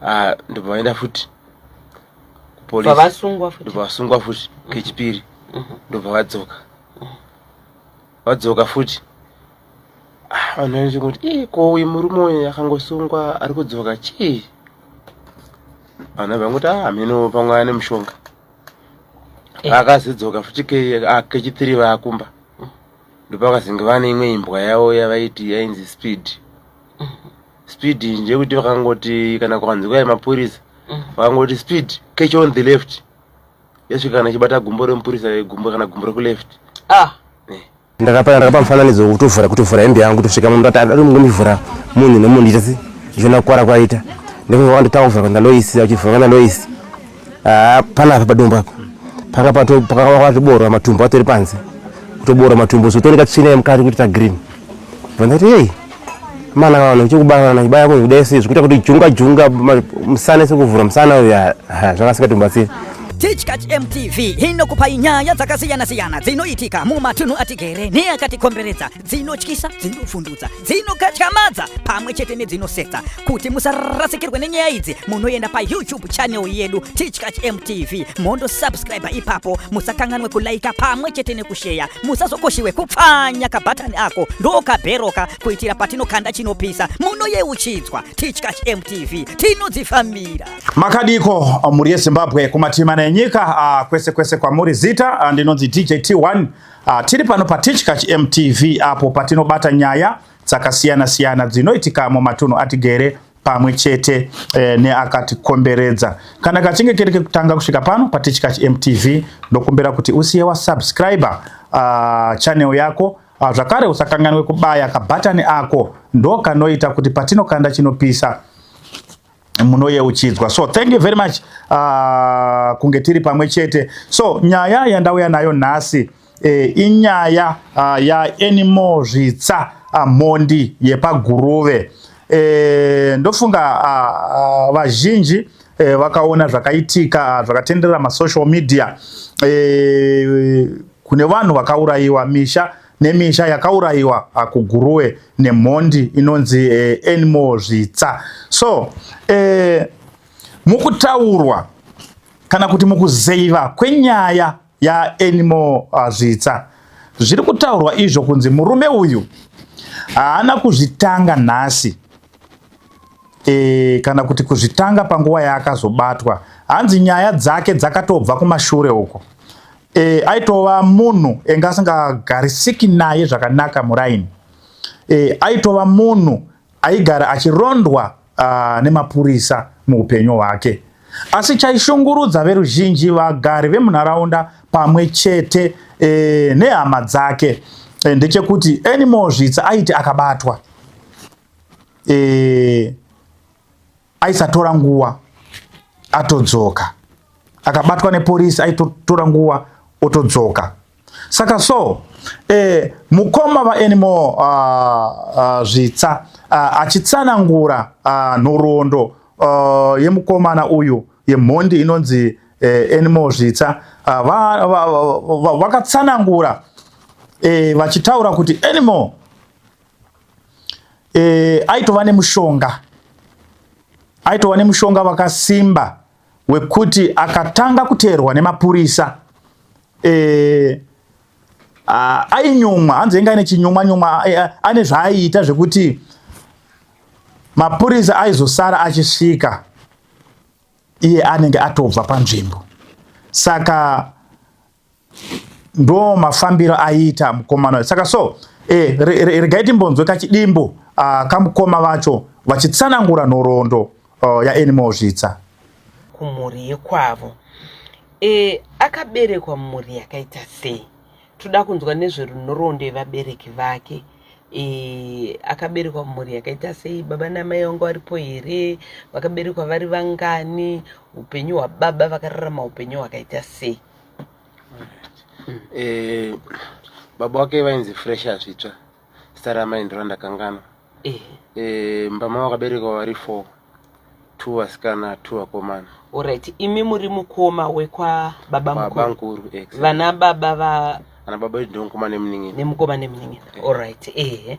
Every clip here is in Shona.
Ah, ndobva vaenda futi kupolice vasungwa futi ndobva vasungwa futi kechipiri ndobva vadzoka vadzoka futi Ah, vanhu vaiti kuti "Ih, ko uyu murume uyu akangosungwa ari kudzoka chii vanhu vangoti ah hameno pamwe ane mushonga Eh. akazodzoka futi ah, kechitiri vakumba ndopakazenge vane imwe imbwa yavo yavaiti yainzi speed speed ndeyekuti vakangoti kana kukanzi kwai mapurisa vakangoti speed catch on the left yasvika kana ichibata gumbo remupurisa gumbo kana gumbo rekuleft ah ndakapa ndakapa mufananidzo wekutovhura kutovhura hembe yangu kutosvika munhu ndati ari mungomivhura munhu nemunhu ita se ndichiona kukwara kwaita ndikubva ndotanga kuvhura kwanda loisi achivhura kwanda loisi ah panapa padumbu apa panga pato pakanga patoborwa matumbu atori panze kutoborwa matumbu so tooneka tsvina yemukati kuti ta green bva ndati hey mana vanhu chekubana chibaya munhu kudai sei zvikuita kuti junga junga musana sekuvhura musana uyu zvakasingatombatsiri Tichkach MTV inokupai nyaya dzakasiyana-siyana dzinoitika mumatunhu atigere neakatikomberedza, dzinotyisa, dzinovhundutsa, dzinokatyamadza pamwe chete nedzinosetsa. Kuti musarasikirwe nenyaya idzi, munoenda paYouTube channel yedu Tichkach MTV mondosubscribe ipapo, musakanganwe kulaika pamwe chete nekusheya, musazokoshiwe kupfanya kabhatani ako ndokabheroka kuitira patinokanda chinopisa munoyeuchidzwa. Tichkach MTV tinodzifambira. Makadiko mhuri yeZimbabwe kumativi mana enyika ah, kwese kwese kwamuri zita ah, ndinonzi DJ T1 ah, tiri pano paTichkach MTV apo patinobata nyaya dzakasiyana siyana dzinoitika mumatunhu atigere pamwe chete eh, neakatikomberedza. Kana kachinge kiri kekutanga kusvika pano paTichkach MTV ndokumbira kuti usiye wasubscriber channel yako zvakare usakanganwe kubaya kabhatani ako ndo kanoita kuti patinokanda chinopisa munoyeuchidzwa so thank you very much kunge tiri pamwe chete so nyaya yandauya nayo nhasi eh, inyaya yaAnymore Zvitsa mhondi yepaGuruve eh, ndofunga vazhinji eh, vakaona zvakaitika zvakatenderera masocial media eh, kune vanhu vakaurayiwa misha nemisha yakaurayiwa kuGuruve nemhondi inonzi eh, Anymore Zvitsa so eh, mukutaurwa kana kuti mukuzeiva kwenyaya yaAnymore Zvitsa zviri kutaurwa izvo kunzi murume uyu haana kuzvitanga nhasi e, kana kuti kuzvitanga panguva yaakazobatwa hanzi nyaya dzake dzakatobva kumashure uko e, aitova munhu enge asingagarisiki naye zvakanaka muraini e, aitova munhu aigara achirondwa nemapurisa muupenyu hwake asi chaishungurudza veruzhinji vagari vemunharaunda pamwe chete e, nehama dzake e, ndechekuti Anymore Zvitsa aiti akabatwa e, aisatora nguva atodzoka akabatwa nepolisi aitotora nguva otodzoka saka so e, mukoma vaAnymore Zvitsa achitsanangura nhoroondo yemukomana uyu yemhondi inonzi eh, Anymore Zvitsa vakatsanangura eh, vachitaura kuti Anymore eh, aitova nemushonga aitova nemushonga wakasimba wekuti akatanga kuteerwa nemapurisa eh, ainyumwa hanzi inga ane chinyumwa nyumwa ane zvaaiita zvekuti mapurisa aizosara achisvika iye anenge atobva panzvimbo saka ndo mafambiro aiita mukomana uyu saka so eh, regai timbonzwe kachidimbu kamukoma vacho vachitsanangura nhoroondo yaAnymore Zvitsa kumhuri yekwavo e, akaberekwa mumhuri yakaita sei toda kunzwa nezverunhoroondo yevabereki vake e, akaberekwa mumhuri yakaita sei baba namai vanga varipo here vakaberekwa vari vangani upenyu hwababa vakararama upenyu hwakaita sei Eh, baba wake vainzi Fresher Zvitsva zita ramai ndiro randakanganwa e, Eh, mumba mavo vakaberekwa vari four two vasikana two vakomana alright imi muri mukoma wekwa baba baba mukuru mukuru exactly. vana baba va ana baba vedu ndomukoma nemunin'ina nemukoma nemunin'ina alright ehe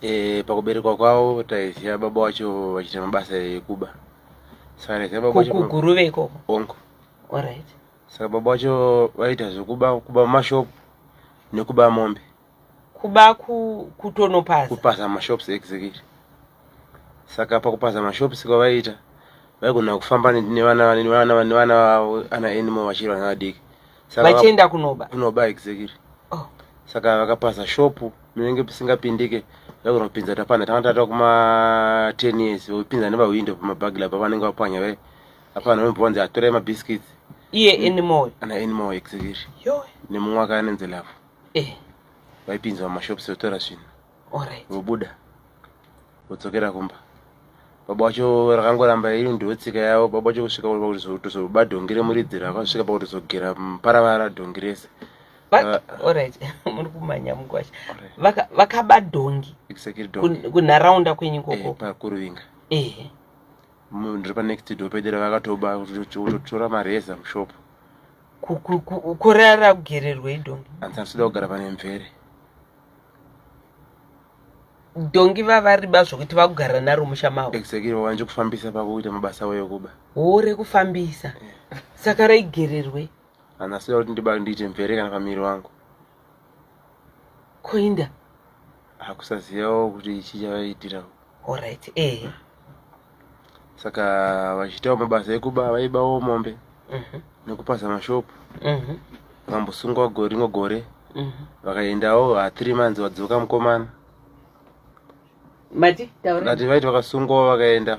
Eh, pakuberekwa kwavo taiziva baba wacho vachiita mabasa ekuba Saka ndaiziva baba vacho Kuguruve ikoko. Ongo. Alright. Saka baba vacho vaiita zvekuba, kuba mashopu nekuba mombe. Kuba kutonopaza. Kupaza mashops exactly. Saka pakupaza mashops kwavaiita vaigona kufamba nevana nevana nevana vavo ana Anymore vachiri vana vadiki. Saka vachienda kunoba. Kunoba exactly. Oh. Saka vakapaza shopu munenge pisingapindike vaigona kupinza tapanda tanga tata kuma 10 years vopinza nepahwindo pamabhagila pavanenge vapwanya vai apa vanhu vanombovanzi atorai mabiscuits. Iye Anymore. Ana Anymore exactly. Yo. Nemumwe akanenze lavo. Eh. Vaipinzwa mumashops votora zvinhu. Alright. Vobuda. Vodzokera kumba. Baba vacho rakangoramba iri ndiyo tsika yavo. Baba vacho kusvika pakutozoba dhongi remuridzi rakasvika pakutozogera muparavara dhongi rese. Alright. Muri kumhanya mukwasha. Vakaba dhongi. Exactly dhongi. Kunharaunda kwenyu ikoko. Eh, pakuruvinga. Eh. Ndiri pa next door pedu vakatoba kutotora mareza mushop. Kurara kugererwei dhongi? Handisida kugara pane mvere. Dhongi vavariba zvokuti vakugara naro musha mavo. Exactly, vavanje kufambisa pakuita mabasa avo ekuba. Hore kufambisa. Yeah. Saka raigererwei? Handisida kuti ndiba ndiite mvere kana pamiri wangu. Koinda? Hakusazivawo kuti chii chavaiitirawo. Alright, eh. Saka vachiitawo mabasa ekuba, vaibawo mombe nekupaza mashopu. Vakambosungwa gore rimwe gore. Vakaendawo 3 months vadzoka mukomana. Mati, taura. Ndati vaiti vakasungwawo vakaenda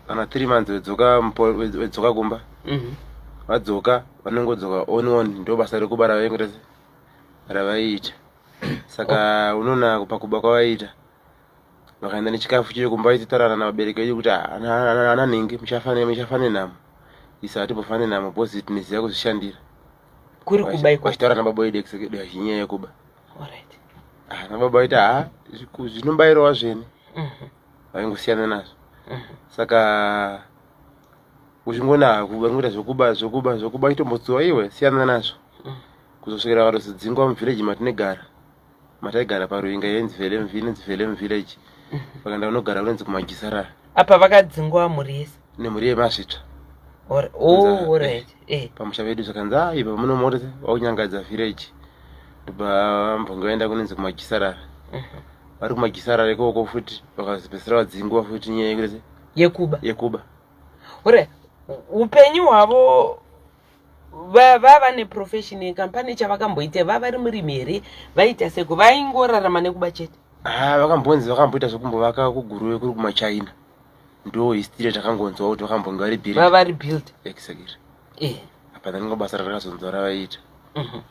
kana 3 months vedzoka kumba. Vadzoka vanongodzoka on on ndo basa rekuba ravaiita. Saka unoona pakuba kwavaiita vakaenda nechikafu chiye kumba vachitaurana navabereki vedu kuti ana nhingi muchafa nenhamo. Isu hatimbofane namo because tinoziva kuzvishandira. Kuri kuba ikoko. Vachitaura nababa vedu exactly vachinyaya yekuba. Alright. Nababa vaiti ha zvinobayirawo zvene. Vaingosiyana nazvo. Saka uchingoona vangoita zvekuba zvekuba zvekuba chitombotsuwa iwe siyana nazvo. Kuzosvikira vakatozodzingwa muvillage matinogara. Mataigara paRuinga yainzi Velem inonzi Velem village. Vakaenda kunogara kunonzi kuMagisarara. Apa vakadzingwa mhuri yese? Nemhuri yeMazvitsva. Oh, alright. Eh. Pamusha pedu zvakanzi ah ipa muno mota wakunyangadza village. Ndobva vambonge vaenda kunonzi kuMagisarara. Vari kuMagisarara ikoko futi vakazopedzisira vadzingwa futi nyaya yekuti yekuba. Yekuba. Ore upenyu hwavo vava neprofession kampani chavakamboita vava vari murimi here vaita seko vaingorarama nekuba chete? Vakambonzi vakamboita zvekumbovaka kuGuruve kuri kumaChina. Ndo history takangonzwa kuti vakambonge vari build. Vava vari build. Exactly. Eh. Hapana ringo basa ratakazonzwa ravaiita.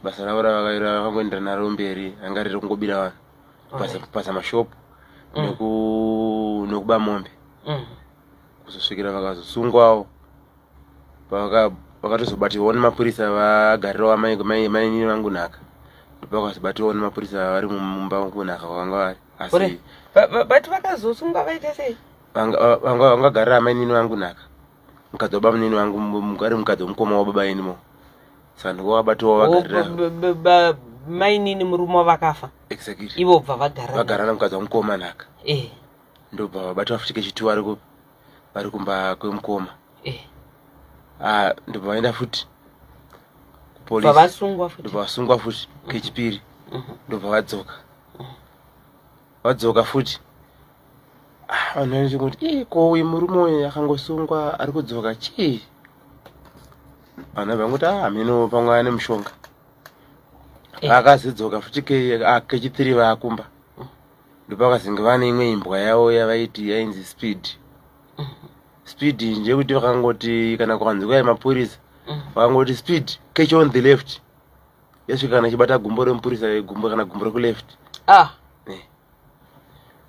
Basa ravo ravakangoendera naro mberi anga riri kungobira vanhu. Kupasa mashopu nekuba mombe. Kuzosvikira vakazosungwawo. Vakatozobatirwawo nemapurisa vagarirawo mainini vangu nhaka. Vakazobatiwawo nemapurisa vari mumba kunhaka kwavanga vari. Asi but vakazosungwa vaita sei? Vangagarira mainini vangu nhaka. Mukadzi wababa munini vangu ari mukadzi wemukoma wababa anymore. Saka ndiko vabatiwawo vagarira. Mainini murume vakafa. Exactly. Ivo bva vagara. Vagara namukadzi wamukoma nhaka. Eh. Ndobva vabatwa futi kechituwa vari kumba kwemukoma. Eh. Ndobva vaenda futi kupolice. Bva vasungwa futi. Ndobva vasungwa futi kechipiri. Ndobva vadzoka. Vadzoka futi. Vanhu vanoti kuti ko uyu murume uyu akangosungwa ari kudzoka chii? Vanhu vangoti hameno pamwe ane mushonga. Vakazodzoka futi kechipiri vakumba. Ndopakazinge vane imwe imbwa yavo yavaiti yainzi Speed. Speed ndeyekuti vakangoti kana kukanzi mapurisa vakangoti Speed catch on the left. Yasvika kana ichibata gumbo remupurisa gumbo kana gumbo rekuleft.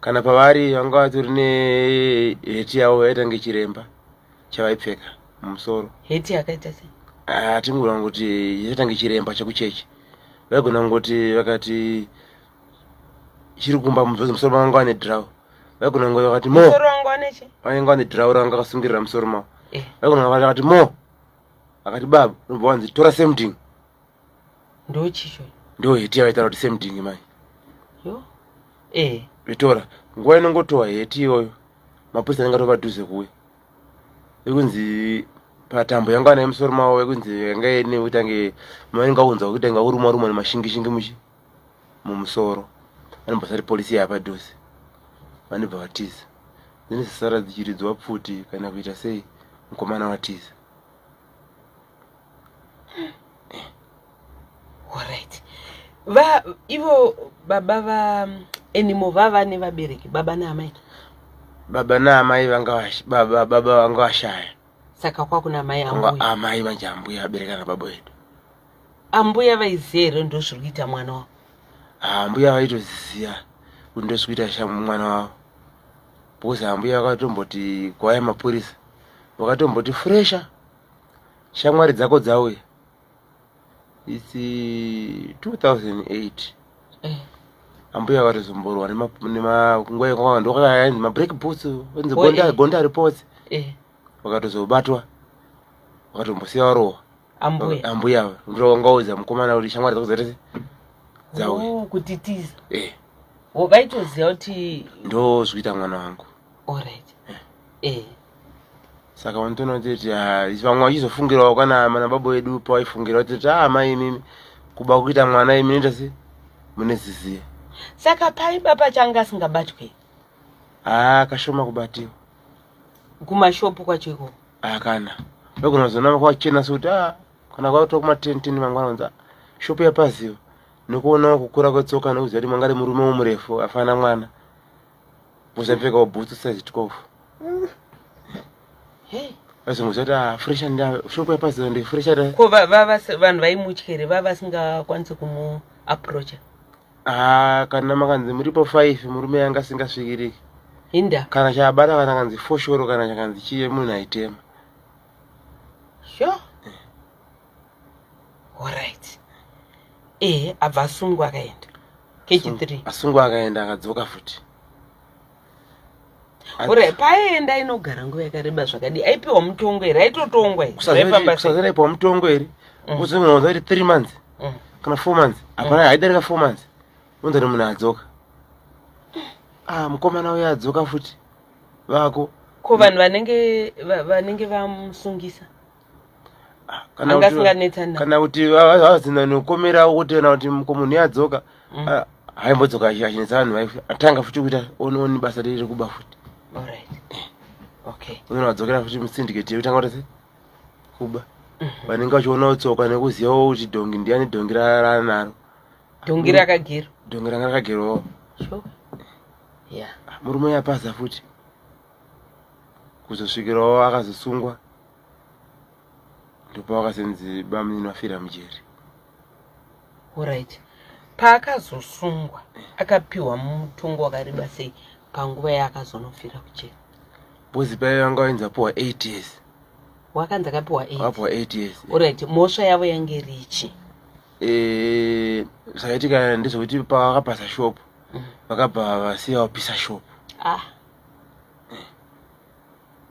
Kana pavari vanga vatori neheti yavo yaita kunge chiremba chavaipfeka mumusoro. Heti yakaita sei? Hatingona kungoti yaita kunge chiremba chekuchechi. Vaigona kungoti vakati chiri kumba musoro mavo vanga vane draw. Vaigona kungoti vakati mo. Musoro wanga vane chi? Vanenge vane draw ravanga vakasungirira musoro mavo. Vaigona vakati mo. Akati baba, unobva wanzi tora same thing. Ndo chicho. Ndo heti yavaitaura kuti same thing mai. Yo. Vitora, nguva inongotowa heti iyoyo. Mapurisa anenge atova padhuze kuuya. Yekunzi patambo yanga nayo musoro mavo yekunzi yanga ine kuti ange vanenge vakunzwa kuti anga urumwa rumwa nemashingishingi muchi mumusoro. Vanombosati polisi yapadhuze vanobva vatiza. Dzinozosara dzichiridzwa pfuti kana kuita sei mukomana watiza. Alright. Va ivo baba va Anymore vava nevabereki baba naamai. Baba naamai vanga baba baba vanga vashaya. Saka kwakuna amai ambuya. Amai manje ambuya abereka na baba wedu. Ambuya vaiziva here ndozviri kuita mwana wavo? Ah, ambuya vaitoziva kuti ndozviri kuita mwana wavo. Because ambuya vakatomboti kwaya mapurisa vakatomboti fresha shamwari dzako dzauya its 2008 eh. ambuya vakatozomborwa nguva yekwakanga ndokainzi mabreak boots inzi gonda eh. gonda reports eh. vakatozobatwa vakatombosiya varohwa ambuya ava ndovangaudza mukomana kuti shamwari dzako dzaita dzauya oh, kutitiza eh. vaitoziva kuti ndo zvikuita mwana wangu Alright. Eh. Saka vanotoona kuti ah, vamwe vachizofungirawo kana mana baba vedu pavaifungira kuti ah mai imimi kuba kuita mwana imi noita se mune ziziya. Saka paiba pachanga asingabatwi? Ah, kashoma kubatiwa. Kumashopu kwacho ikoko? Ah, kana. Ndogona kuzoona kwachena sekuti ah kana kwatova kuma 10 10 mangwana kunzi ah, shopu yapaziva nekuonawo kukura kwetsoka nekuziva kuti mwangari murume womurefu afana mwana. Usapfekawo bhutsu size 12. Hey. Azongozoti ah fresh and shop yapazira ndi fresh and Ko va va vanhu vaimutya here va vasingakwanisi kumu approacha? Ah kana makanzi muripo 5 murume yanga asingasvikiriki. Hinda. Kana chabata kana kanzi foshoro kana chakanzi chiye munhu aitema. Sure. Alright. Eh, abva asungwa akaenda. Kechi3. Asungwa akaenda akadzoka futi. Ore paaienda inogara nguva yakareba zvakadii? Aipiwa mutongo here? Aitotongwa here? Kusazara aipiwa mutongo here? Kuzoona kuti 3 months. Kana 4 months. Hapana haidarika 4 months. Unzani munhu adzoka. Ah, mukomana uya adzoka futi. Vako. Ko vanhu vanenge vanenge vamusungisa? Ah, kana kuti vazina nokomerawo kuti kana kuti munhu yadzoka mm. ah, haimbodzoka achinetsa vanhu vaife atanga futi kuita oni basa riri kuba futi unoona vadzokera futi musyndicate yekutanga kuti kuba mhm. vanenge vachionawo tsoka nekuzivawo kuti dhongi ndiyani dhongi raanaro dhongi rakagerwa dhongi ranga rakagerwawo ah, murume yapaza futi kuzosvikirawo akazosungwa ndopawakasenzi bamunini vafira mujeri orit paakazosungwa akapiwa mutongo wakareba sei panguva yaakazonofira kujeri bhozi paive vanga vainzi vapiwa 8 years wakanzi akapiwa 8 vapiwa 8 years orit mhosva yavo yange richi eh, zvakaitika ndezvekuti pavakapasa shop mm. vakabva vasiya vapisa shop ah.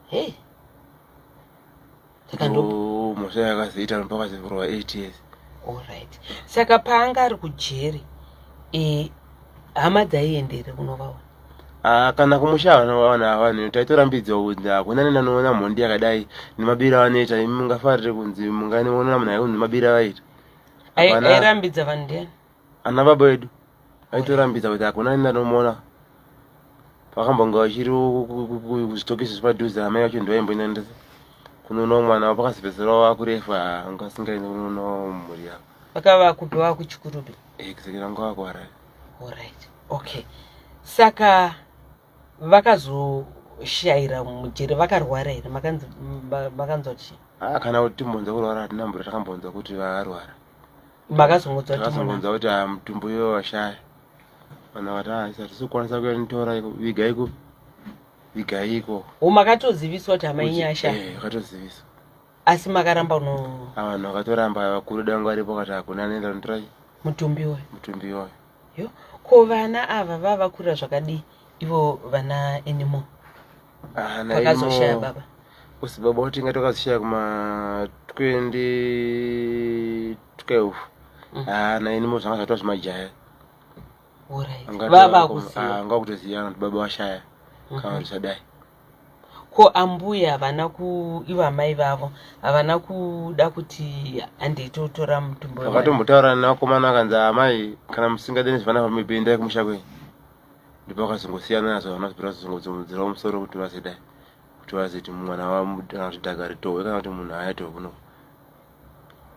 Hey. Saka ndo mhosva yakazoita pakazokurwa 8 years. Alright. Saka paanga ari kujeri eh hama dzaiendere kunovaona. Ah, kana kumusha vanovaona vanhu taitorambidzwa kunzi hakuna nendanoona mhondi yakadai nemabira avanoita imi mungafarire kunzi munganiona munhu aikunzi mabira avaita. Airambidza vanhu ndiani? Ana baba vedu. Aitorambidza kuti hakuna nendanomuona. Vakambonge vachiri kuzvitokisi zvepadhuze amai vacho ndivaimboenda kunoona mwana wavo pakazopedzisira vakurefa anga asingaendi kunoona mhuri yavo. Vakava kupi vakuchikurubi? Exactly vanga vakuHarare. Alright. Okay. Saka vakazoshayira mujeri vakarwara here makanzi makanzwa chii? Ah, kana kuti timbonzwa kurwara hatina mbura takambonzwa kuti vakarwara. Makazongonzwa kuti takazongonzwa kuti ah, mutumbi uyo washaya. Vanhu vakati ah, isa hatisi kukwanisa kutora vigai kupi vigai ikoko. O makatoziviswa kuti amai Nyasha. Eh, vakatoziviswa. Asi makaramba uno Ah, vanhu vakatoramba vakuru dai vanga varipo vakati hakuna anoenda kunotora mutumbi uyo. Mutumbi uyo. Yo, ko vana ava vavakura zvakadii ivo vana Anymore? Ah, Vakazoshaya baba. Usi baba kuti inga takazoshaya kuma 2012. Mm. Ah, na Anymore zvanga zvatova zvimajaya. Alright. Vava kuziva. Ah, anga kutoziyana kuti baba vashaya. Kana kuti zvadai. Ko ambuya havana ku ivo amai vavo havana kuda kuti handei totora mutumbi wemwana? Vakatombotaura nevakomana akanzi amai kana musingade nezvivana pamebe endai kumusha kwenyu. Ndipo vakazongosiyana nazvo havana kuzopera kuzongodzimudzirawo musoro kuti vazodai kuti vazoti mwana wavo kana kuti dhaga ritohwe kana kuti munhu aitohwe kuno.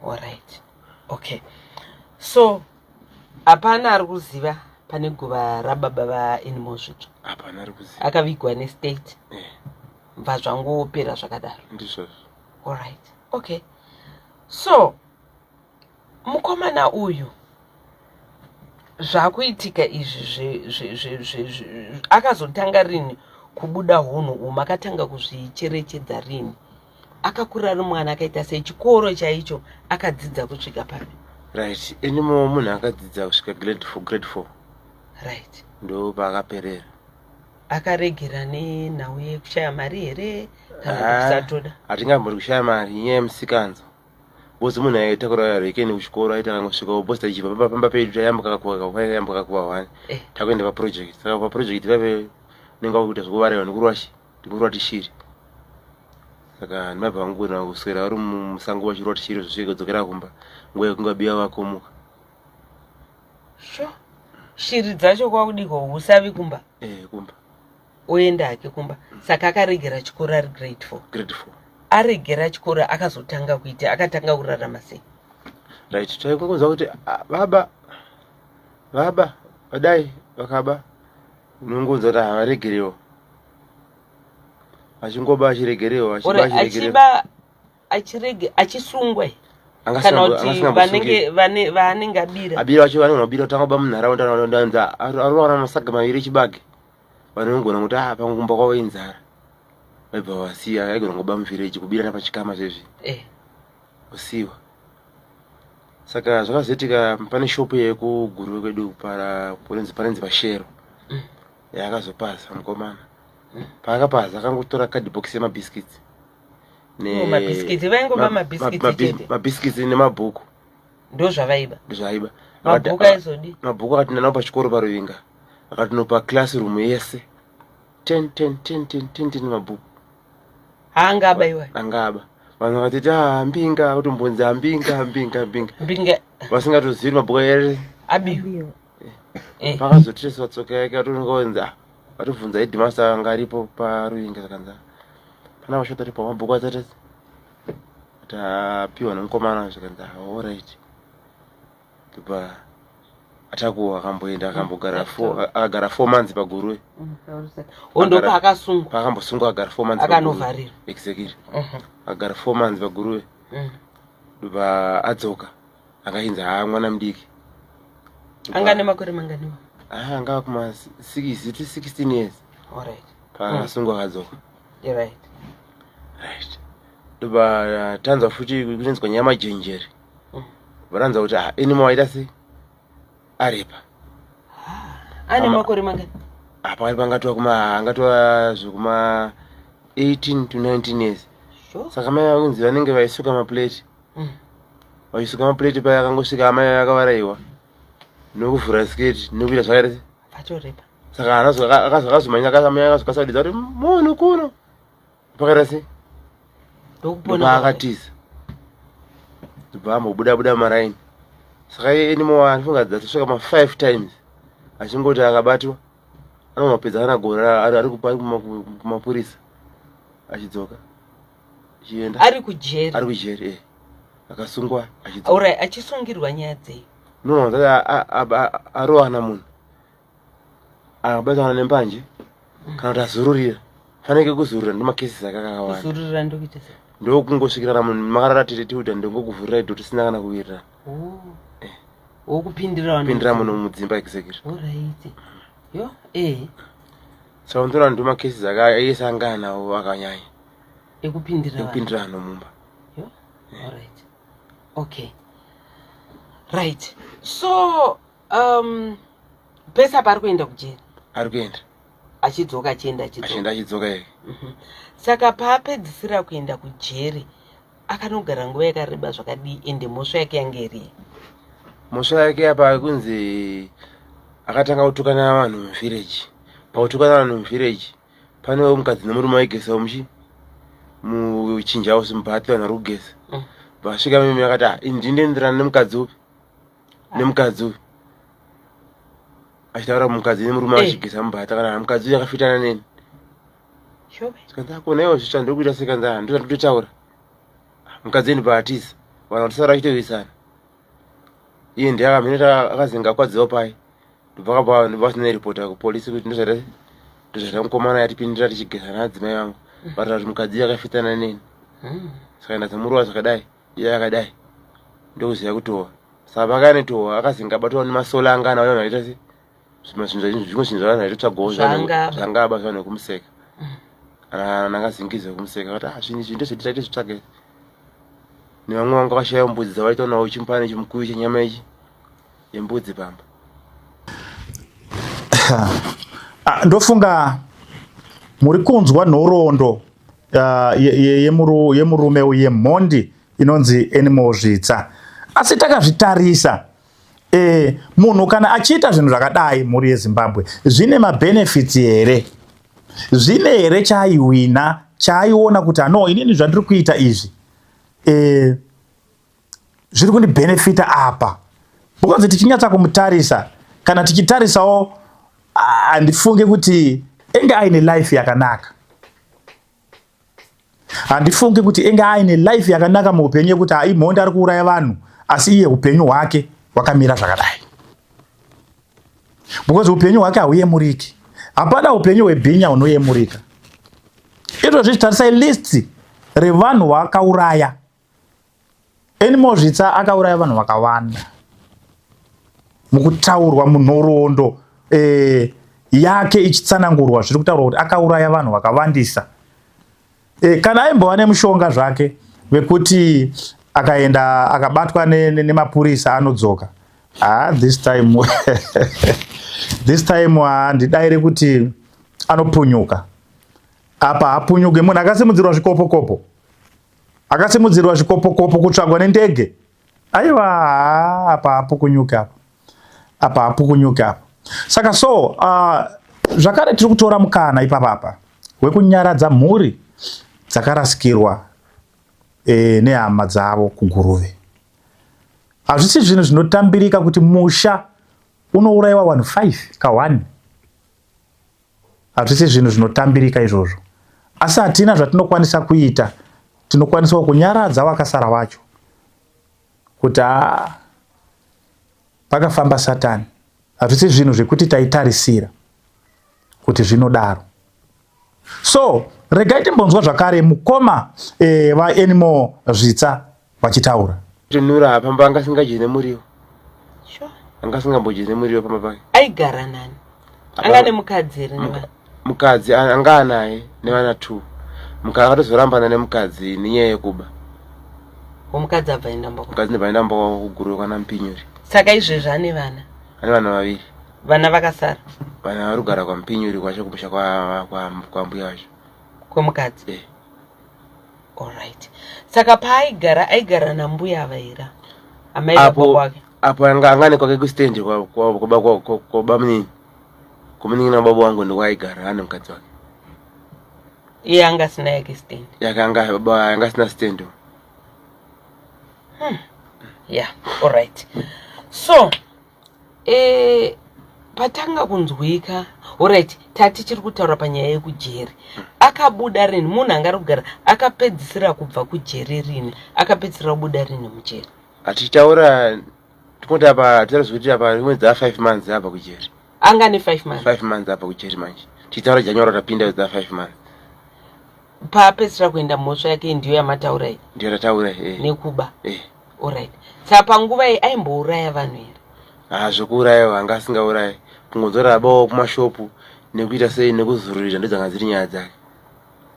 Alright. Okay. So hapana ari kuziva pane guva rababa vaAnymore Zvitsva. Hapana ari kuziva. Akavigwa nestate. Eh. Bva zvangopera zvakadaro. Ndizvozvo. Alright. Okay. So mukomana uyu zvakuitika izvi akazotanga rini kubuda hunhu umu akatanga kuzvicherechedza rini akakura ari mwana akaita sei chikoro chaicho akadzidza kusvika papi right anymore munhu akadzidza kusvika grade four grade four right ndo paakaperera akaregera nenhau yekushaya mari here kana Ah, kusatoda hatingambori kushaya mari inyaya yemusikanzo bozi munhu aitakura rekeni kuchikoro aiti akangosvika bozi tachibva pamba pamba pedu tayambuka kakuva kakuva kakuva one Eh. takuenda paproject saka paproject vave unenge wakuita zvekuvaraiwa nekurwa chi ndikurwa tishiri saka ndimabva vangona kuswera vari musango vachirwa tishiri zvosvika kudzokera kumba nguva yekunga biya vakomuka sho shiri dzacho kwakudiko husavi kumba eh kumba oenda hake kumba saka akaregera chikoro ari grade four grade four aregera chikoro akazotanga kuita akatanga kurarama sei right taikungonzwa kuti ah, baba vaba vadai vakaba unongonzwa kuti havaregerewo achingoba achiregerewo achiba achiregerewa achiba achirege achisungwa kana kuti vanenge vane vaanenge abira abira vacho vanenge vabira kutanga kuba munharaunda ndanza arowana masaga maviri echibage vanongona kuti ah pangumba kwavo inzara vaibva vasiya aigona kuba muvhireji kubira napachikama zvezvi eh. kusiwa saka zvakazoitika pane shopu yekuguruve kwedu para panonzi pashero yaakazopaza mukomana paakapaza akangotora cardbox yemabiscuits Oh, mabhisikiti vaingoba mabhisikiti chete mabhisikiti nemabhuku ndozvavaiba ndozvaaiba mabhuku aizodi mabhuku akati ndanawo pachikoro paruvinga akatinopa classroom yese 10 10 10 10 10 10 mabhuku haanga aba iwayo anga aba vanhu vakatiti ah mbinga kutombonzi ambinga mbinga mbinga mbinga vasingatozivi mabhuku ere abiwa eh. pakazotireswa tsoka yake atononzi ah atobvunza headmaster anga aripo paruinga sakanza pana vashota ripo mabhuku atati tapiwa nemukomana zvikanzi ah, alright ndobva atakuwa akamboenda akambogara akagara four months paguruve ndopa akasungwa paakambosungwa akagara four months akanovharirwa exactly akagara four months paguruve ndobva adzoka akainzi haa mwana mudiki anga nemakore manganiwa ah, anga kuma 6 to 16 years alright paakasungwa akadzoka right right ndobva tanzwa futi kunonzwa nyaya majenjeri varanzwa kuti ah anymore waita sei arepa ane makore mangani ah pakati pangatova kuma angatova zvekuma 18 to 19 years sure saka mai vakunzi vanenge vaisuka maplate Vachisuka maplate paya akangosvika amai akavaraiwa nokuvhura sketi nekuita zvakaita sei vatorepa saka akazomhanya amai akazokasadidza kuti munhu kuno pakaita sei ndokupona akatiza ndobva ambobuda buda maraini saka iye anymore anofunga dzatosvika ma five times achingoti akabatwa anomapedza kana gore ari kumapurisa achidzoka achienda ari kujeri ari kujeri eh akasungwa achidzoka orit achisungirwa nyaya dzei no arowana munhu akabatana nembanje kana kuti azururira fanike kuzurura ndomacases ake akawanda kuzururira ndokuita sei ndokungosvikirana munhu makarara tiri tiuta ndongokuvhurira idho tisina kana kuwirirana Oh. wokupindira vanhu kupindira munhu mudzimba exactly orit yo eh saka ndona ndomacases ake ese anga anawo akanyanya ekupindira vanhu ekupindira vanhu mumba yo alright okay right so um pese apa ari kuenda kujeri ari kuenda achidzoka achienda achidzoka achienda achidzoka eke Saka paapedzisira kuenda kujeri akanogara nguva yakareba zvakadii ende mhosva yake yange iri Mhosva yake apa kunzi akatanga kutukana vanhu muvillage. Pakutukana vanhu muvillage Pane mukadzi nemurume vaigesa muchi muchinja house mubhathi vanhu vari kugeza. Vasvika mimi akati ah, ini ndinoenderana nemukadzi upi nemukadzi uyu achitaura mukadzi nemurume Eh. vachigeza mubhati akati ah, mukadzi uyu akafitana neni. Shobe. Zvikanzi akona iwo zvitsva ndokuita sekanzi ah, ndozvandinototaura. Mukadzi wedu paatiza vanhu vatisara vachitowisana. Iye ndiye akamhene akazenga akwadziwa pai. Ndobva akabva vasina ripota kupolisi kuti ndozvaita ndozvaita mukomana yatipindira tichigeza naadzimai vangu. Vataura kuti mukadzi uyu akafitana neni. Saka ndazomurova zvakadai iye akadai ndokuziva kutowa. Saka pakanetowa akazenga abatwa nemasola anga anawo vanhu vaita se zvimwe zvinhu zvimwe zvinhu zvavanhu vaitotsvagawo Zvangaba. zvangaba zvanhu vekumuseka. Kana akazingiza kumuseka akati ah zvinhu izvi ndozvatitaite zvitsvage. Nevamwe vanga vashaya mbudzi dzavaita nawo chimupane chimukuyu chenyama ichi yembudzi pamba. Ah, ndofunga muri kunzwa nhoroondo yemurume uye mhondi inonzi Anymore Zvitsa. Asi takazvitarisa munhu kana achiita zvinhu zvakadai mhuri yeZimbabwe zvine mabenefits here? Zvine here chaaiwina chaaiona kuti ano inini zvandiri kuita izvi zviri kundibhenefita apa? Because tichinyatsa kumutarisa kana tichitarisawo handifungi kuti enge aine life yakanaka. Handifungi kuti enge aine life yakanaka muupenyu yekuti imhondi ari kuuraya vanhu asi iye upenyu hwake hwakamira zvakadai. Because upenyu hwake hauyemuriki. Hapana upenyu hwebhinya hunoyemurika. Izvozvi tarisai list revanhu vakauraya. Anymore Zvitsa akauraya vanhu vakawanda. Mukutaurwa munhoroondo yake ichitsanangurwa zviri kutaurwa kuti akauraya vanhu vakawandisa. Kana aimbova nemushonga zvake wekuti akaenda akabatwa nemapurisa anodzoka. This time this time handidaire kuti anopunyuka. Apa hapunyuke munhu akasimudzirwa zvikopokopo. Akasimudzirwa zvikopokopo kutsvagwa nendege. Aiwa, apa hapukunyuke apa. Apa hapukunyuke apa. Saka so zvakare tiri kutora mukana ipapa apa wekunyaradza mhuri dzakarasikirwa nehama dzavo kuGuruve. Hazvisi zvinhu zvinotambirika kuti musha unourayiwa vanhu 5 ka 1. Hazvisi zvinhu zvinotambirika izvozvo. Asi hatina zvatinokwanisa kuita. Tinokwanisawo kunyaradza vakasara vacho kuti pakafamba Satani. Hazvisi zvinhu zvekuti taitarisira kuti zvinodaro. So regai timbonzwa zvakare mukoma vaAnymore Zvitsa vachitaura. Tinura pamba anga asingadyi nemuriwo. Sure. Anga asingambodyi nemuriwo pamba pake. Aigara nani? Anga nemukadzi here nevana? Mukadzi anga anaye nevana 2. Mukadzi akatozorambana nemukadzi nenyaya yekuba. Mukadzi abva aenda mba. Mukadzi ndibva aenda mba kuGuruve kwana Mupinyuri. Saka izvezvi ane vana? Ane vana vaviri. Vana vakasara? Vana vari kugara kwaMupinyuri kwacho kumusha kwambuya vacho. Kwemukadzi? Alright. Saka paaigara aigara nambuya ava here? Amai baba wake. Apo anga ane kwake kustand kwa bamunini. Kumunin'ina wababa wangu ndokwaaigara ane mukadzi wake. Iye anga asina yake stand. Yake anga baba anga asina stand. Yeah, alright. So, patanga kunzwika, alright, tati tiri kutaura panyaya yekujeri. Akabuda rini? Munhu anga ari kugara akapedzisira kubva kujeri rini? Akapedzisira kubuda rini mujeri? Atichitaura tinoti apa titaura kuti apa rimwe dza 5 months abva kujeri. Anga ne 5 months. 5 months abva kujeri manje. Tichitaura January rapinda dza 5 months. Paapedzisira kuenda mhosva yake ndiyo yamataura iyi. Ndiyo yataura. Nekuba. Alright. Saka panguva iyi aimbouraya vanhu here? Zvekuuraya anga asingaurayi. Kungonzora abawo kumashopu nekuita sei nekuzururira ndodzanga dziri nyaya dzake.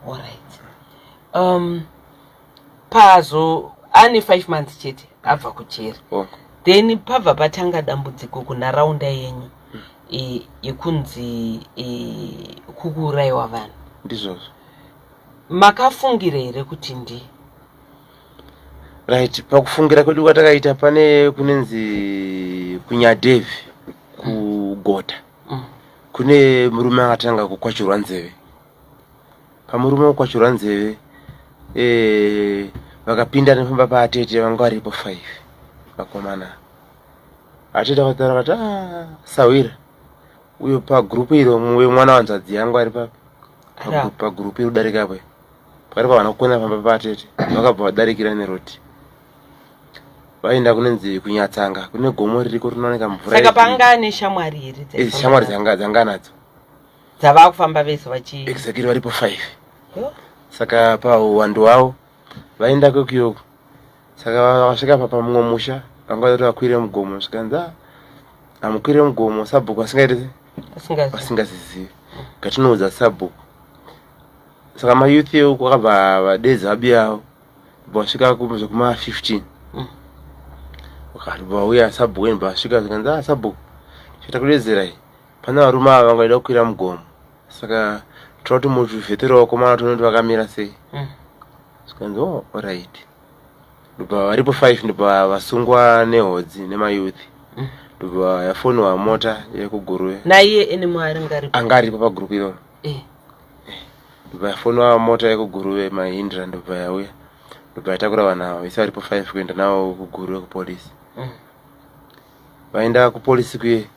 Alright. Pazo ane 5 months chete abva kujeri. Then pabva patanga dambudziko kunharaunda yenyu yekunzi kukuurayiwa vanhu. Ndizvozvo. Makafungira here kuti ndi? Right, pakufungira kwedu kwatakaita pane kunenzi kunyadevi kugota. Kune murume akatanga kukwachurwa nzeve. Pamurume wekwachurwa nzeve eh, vakapinda nefamba paatete vanga varipo 5 vakomana. Atete akataura akati ah, sahwira uyo pagroup iro uyo mwana wanzvadzi yangu ari papi pagroup iri kudarika apo pakati pavana kukona pamba paatete vakabva vadarikira neroti vaenda kunenzi kunyatsanga kune gomo ririko rinooneka mvura saka panga ane shamwari here eh, shamwari dzanga dzanga nadzo dzava kufamba vese vachi exactly varipo 5 saka pauwandu hwavo vaenda kwekuyoko saka vakasvika pa pamumwe musha vanga vati vakwire mugomo zvikanzi ah, hamukwire mugomo sabhuku asingaite asingazizivi ngatinoudza sabhuku saka mayouth euku akabva vadedza abiyawo vasvika zvekuma 15 mm. vakati vauya sabhuku eni vasvika zvikanzi ah sabhuku chatakudedzerai pane varume ava vanga vaida kukwira mugomo saka toda kuti muvhetere vakomana tione kuti vakamira sei mm. zvikanzi oh orit ndobva varipo 5 ndobva vasungwa nehodzi nemayouth mm. ndobva yafoniwa mota yekuguruve naiye ene anga aripo pagrupu iroro eh. Ndobva yafonwa mota yekuGuruve Mahindra ndobva yauya ndobva yatakura vanhu ava vese varipo 5 kuenda navo kuGuruve kupolisi. Mm. Vaenda kupolisi kuye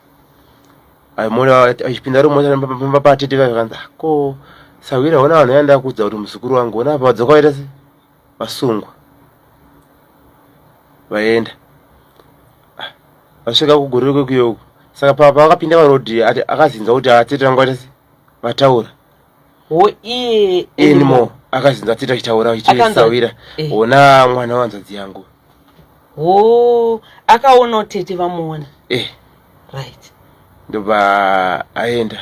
mona achipinda ri mota pamba patete vaya vakanzi ah, ko sahwira hona vanhu vaenda kuudza kuti muzukuru wangu hona apa vadzoka vaita se vasungwa vaenda ah, vasvika kuGuruve kwekuye uku saka pavakapinda parodhi akazinzwa kuti atete vangu vaita se vataura wo iye anymore akazinza tita achitaura achisawira eh. ona mwana wanzadzi yangu ho akaona tete vamuona eh right ndobva aenda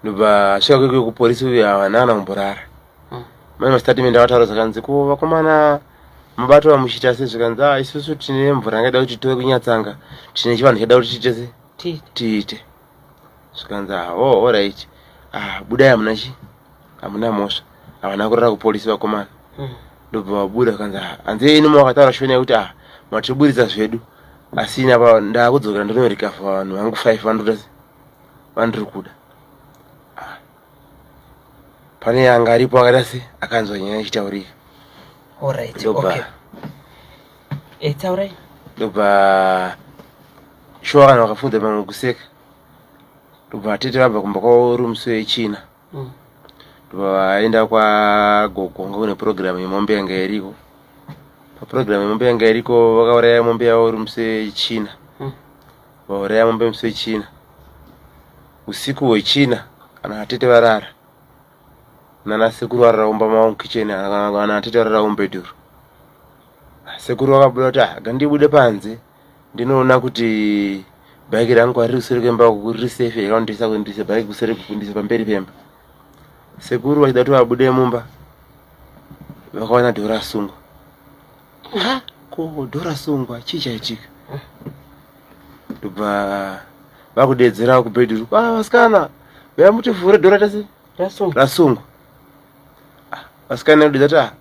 ndobva asvika kwekwe kupolisi uyu havana kana kumborara hmm. mane mastatement akataura zvakanzi ko vakomana mubato vamuchiita se zvikanzi a ah, isusu tine mvura yanga ida kuti titove kunyatsanga tine chivanhu chada kuti tiite se tiite zvikanzi ah, oh, alright ah, budai hamuna chi hamuna mhosva havana kurara kupolisi vakomana hmm. ndobva vabuda zvikanzi ah, hanzi ini mawakataura shona yekuti ah, matiburitsa zvedu asi ini apa ndakudzokera ndonorikavha vanhu vangu five vandoda vandiri kuda ah. pane anga aripo akaita se akanzwa nyaya ichitaurika ndobva eh, ndobva Shuwa kana vakafunza pamwe kuseka. Ndobva tete vabva kumba kwavo uri musi wechina. Mm. Ndobva vaenda kwagogo nga kune program yemombe yanga iriko. Paprogram yemombe yanga iriko vakauraya mombe yavo uri musi wechina. Mm. Vauraya mombe musi wechina. Usiku hwechina kana tete varara. Nana sekuru varara mumba mavo mukitchen kana tete varara mubedroom. Sekuru vakabuda kuti ah gandibude panze. Ndinoona kuti bhaiki rangu hariri kuseri kwemba uku riri safe here vanondisa kundisa bhaiki kuseri kundisa pamberi pemba. Sekuru vachida kuti vabude mumba vakaona dhoo rasungwa. Ha, ko dhoo rasungwa chii chaitika? Ndobva vakudeedzera kubedroom. Ah, vasikana, uya mutivhure dhoo raita sei? Rasungwa. Rasungwa. Ah, vasikana kudeedza kuti ah,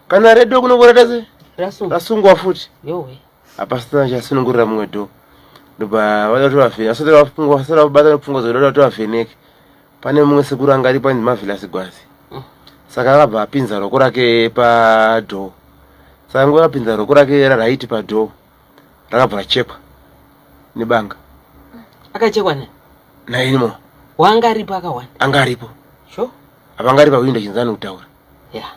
kana redo kuno raita sei? Rasungwa. Rasungwa futi. Yowe. Hapasina chasunungurira mumwe dho ndobva vada kuti vavheneke vasati vafungwa vasati vabata nepfungwa dzokuda kuti vavheneke pane mumwe sekuru anga aripo ainzi Marvelous Gwazi mm. saka akabva apinza roko rake padhoo saka nguva apinza roko rake raraiti padhoo rakabva rachekwa nebanga akachekwa ne nainimo wanga aripo akawanda anga aripo sure apa anga ari pahwindo achinzani kutaura yeah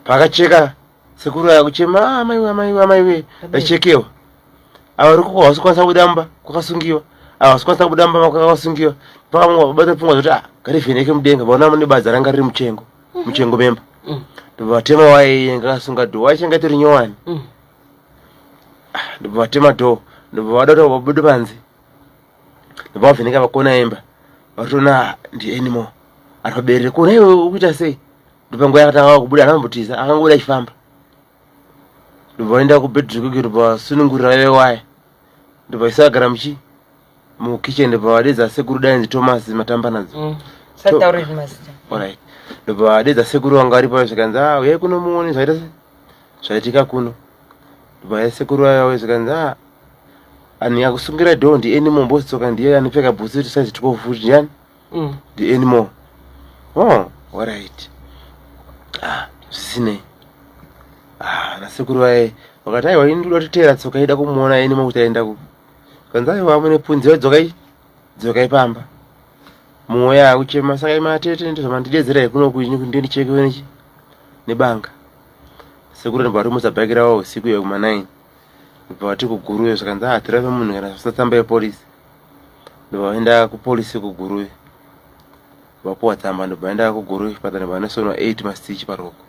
paakacheka Sekuru aya kuchema ah, amaiwe amaiwe amaiwe ndachekewa. Ava uri kuko hausi kukwanisa kubuda mumba kwakasungiwa. Ava hausi kukwanisa kubuda mumba kwakasungiwa. Pakamwe vabata pfungwa dzekuti ah ngarivheneke mudenga vaona mune badza ranga riri muchengo. Mhm. Muchengo memba. Mm. Ndobva vatema waya yanga akasunga dhoo waichenga itori nyowani. Mm. Ah, ndobva vatema dhoo ndobva vada kuti vabude panze. Ndobva vavheneka vakona imba. Vatoona ah, ndi anymore. Ari paberere kona iwe ukuita sei? Ndopanguva yakatanga kubuda akambotiza akangobuda achifamba. Ndobva vaenda kubedroom kwake ndobva vasunungurira vaive waya. Ndobva isagara muchi mukitchen ndobva vadedza sekuru dainzi Thomas Matambanadzo. Mm. Sataure mazita. Alright. Ndobva vadedza sekuru vanga varipo zvikanzi ah uyai kuno muone zvaita se zvaitika kuno. Ndobva sekuru vaya vauya zvikanzi ah ani akusungira door ndi Anymore Mbositsoka ndiye anopfeka bhutsu size 12 futi ndiani? Mm. Ndi Anymore. Oh, alright. Ah, zvisinei. Ah, nasekuru vaye vakati aiwa ini ndoda kutiteera tsoka ida kumuona ini mokuti aenda kupi. Kanzi aiwa mune punzi dzokai dzokai pamba. Mumwe uya akuchema saka imi atete ndizvamandidedzera kuno kuini kuti ndichekewe nechi nebanga. Sekuru ndobva vatomutsa bhaki ravo usiku iyo kuma 9. Ndobva vati kuguruve zvikanzi ah tirape munhu kana zvisina tsamba yepolisi. Ndobva vaenda kupolisi kuguruve. Vapuwa tsamba ndobva vaenda kuguruve chipatara ndobva vanosonwa 8 mastichi paruoko.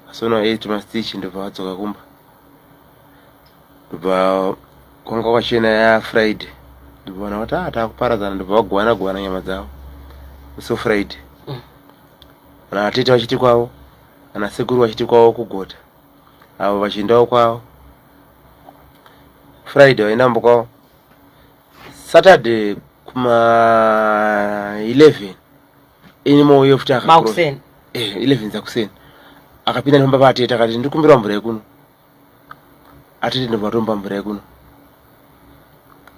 Vasonwa 8 mastichi ndobva vadzoka kumba. Ndobva kwanga kwachena ya Friday. Ndobva vanhu vati ah takuparadzana ndobva vagovana govana nyama dzavo. Musi weFriday. Vana tete vachiti kwavo, ana sekuru vachiti kwavo kugota. Avo vachiendawo kwavo. Friday vaenda kumba kwavo. Saturday kuma 11 ini moyo futi akakuro. Makuseni. Eh, 11 dzakuseni. Akapinda nepamba paatete akati ndikumbira mvura yekuno. Atete ndobva vatomba mvura yekuno.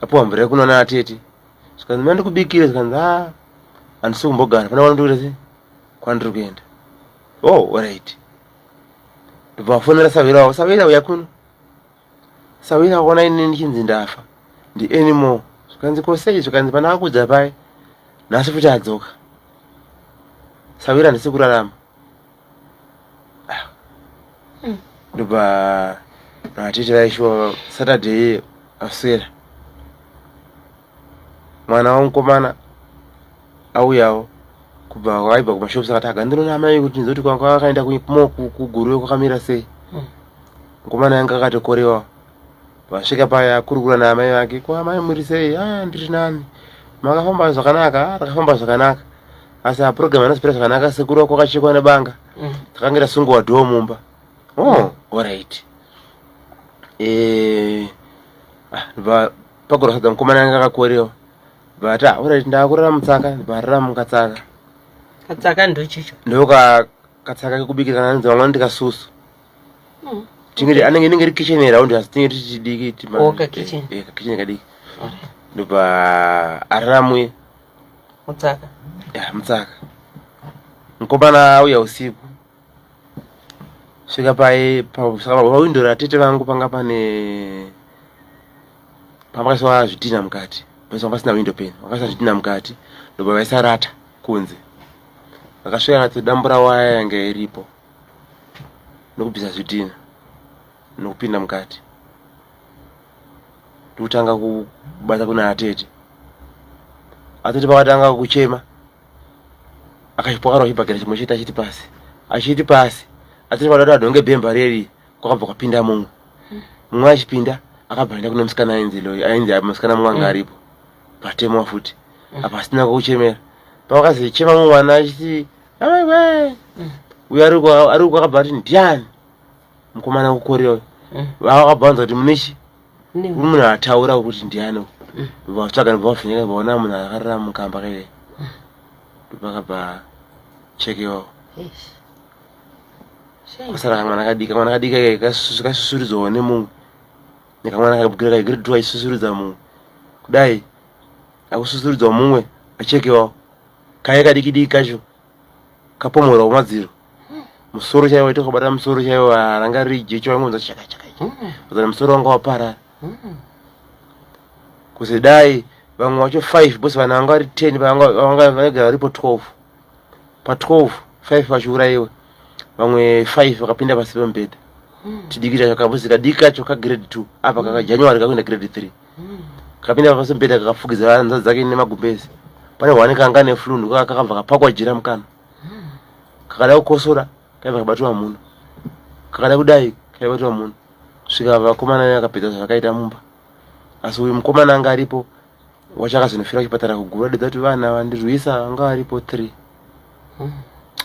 Apuwa mvura yekuno naatete. Zvikanzi mai ndikubikire zvikanzi ah handisi kumbogara pana kwandiri kuenda sei kwandiri kuenda. Oh, alright. Ndobva vafonera sahwira wavo, sahwira uya kuno. Sahwira akaona ini ndichinzi ndafa ndi anymore. Zvikanzi ko sei zvikanzi pana akudza paye nhasi futi adzoka. Sahwira handisi kurarama. Ah. Ndobva vatete vaishuwa Saturday aswera. Mwana wamukomana auyawo kubva kwaibva kumashops akati aga ndinoona amai kuti ndizoti kwanga kwakaenda kuguruve kwakamira sei. Mukomana yanga akatokorewa. Vasvika paya akurukura naamai vake, ko amai muri sei? Ah, ndiri nani. Makafamba zvakanaka? Ah, takafamba zvakanaka. Asi a program inozopera zvakanaka sekuru wako akachekwa nebanga. Takange tasungwa dhoo mumba. Oh, alright. Eh, ah, va pagora sadza mukomana anga akakorewa. Vati ah, alright ndakurara mutsaka, varara mukatsaka. Katsaka ndochicho. Ndoka katsaka kekubikira kana anonzi vamwe vanoti kasusu. Tinge anenge inenge iri kitchen round asi tinge tichidiki tima. Oh, ka kitchen. Eh, ka kitchen kadiki. Ndobva arara muye. Mutsaka. Ya, mutsaka. Mukomana auya usiku. Svika paye pa saka pawindo ratete vangu panga pane pamakaiswa zvidhina mukati. Paiswa pasina window pane. Vakaisa zvidhina mukati. Ndobva vaisa rata kunze. Vakasvika vakatodambura waya yanga iripo. Nokubvisa zvidhina. Nokupinda mukati. Ndikutanga kubata kuna atete. Atete pakatanga kuchema akachipwakarwa chibhakera chimwe chete achiti pasi. Achiti pasi. Atete padada adonge bhemba reri kwakabva kwapinda mumwe. Mumwe achipinda akabva aenda kune musikana ainzi Loyi ainzi musikana mumwe anga aripo. Patemwa futi. Apa asina kuchemera. Pavakazi chema mumwe mwana achiti amai we. Uyo ariko ariko akabva ati ndiani? Mukomana kukorewa. Vakabva vanzwa kuti mune chi? Munhu ataura kuti ndiani. Vatsvaga ndobva vavheneka vaona munhu akarara mukamba kaive. Ndopakabva chekewawo. Kwasara kamwana kadiki, kamwana kadiki kasusurudzwawo nemumwe. Nekamwana kakabukira kai grade 2 aisusurudza mumwe. Kudai akususurudzwa mumwe achekewawo. Kaye kadiki diki kacho kapomorwa kumadziro. Musoro chaiwo waita kubata musoro chaiwo ranga riri jecho waingonzwa chaka chaka. Kuzana musoro wanga waparara. Kuzi dai vamwe vacho 5 boss vana vanga vari 10 vanga vanga varipo 12. Pa 12 5 vachiurayiwa. Vamwe 5 vakapinda pasi pemubhedha. Chidiki chacho kabuzi kadiki kacho ka grade 2 apa kaka January kakuenda grade 3. Kapinda pasi pemubhedha kakafukidza hanzvadzi dzake nemagumbezi. Pane hwani kanga neflu ndiko kakabva kapakwa jira mukanwa. Kakada kukosora kaibva kabatwa muno. Kakada kudai kaibatwa muno. Svika vakomana vakapedza zvavakaita mumba. Asi uyu mukomana anga aripo wachakazonofira kuchipatara kugura dedza kuti vana vandirwisa vanga varipo 3.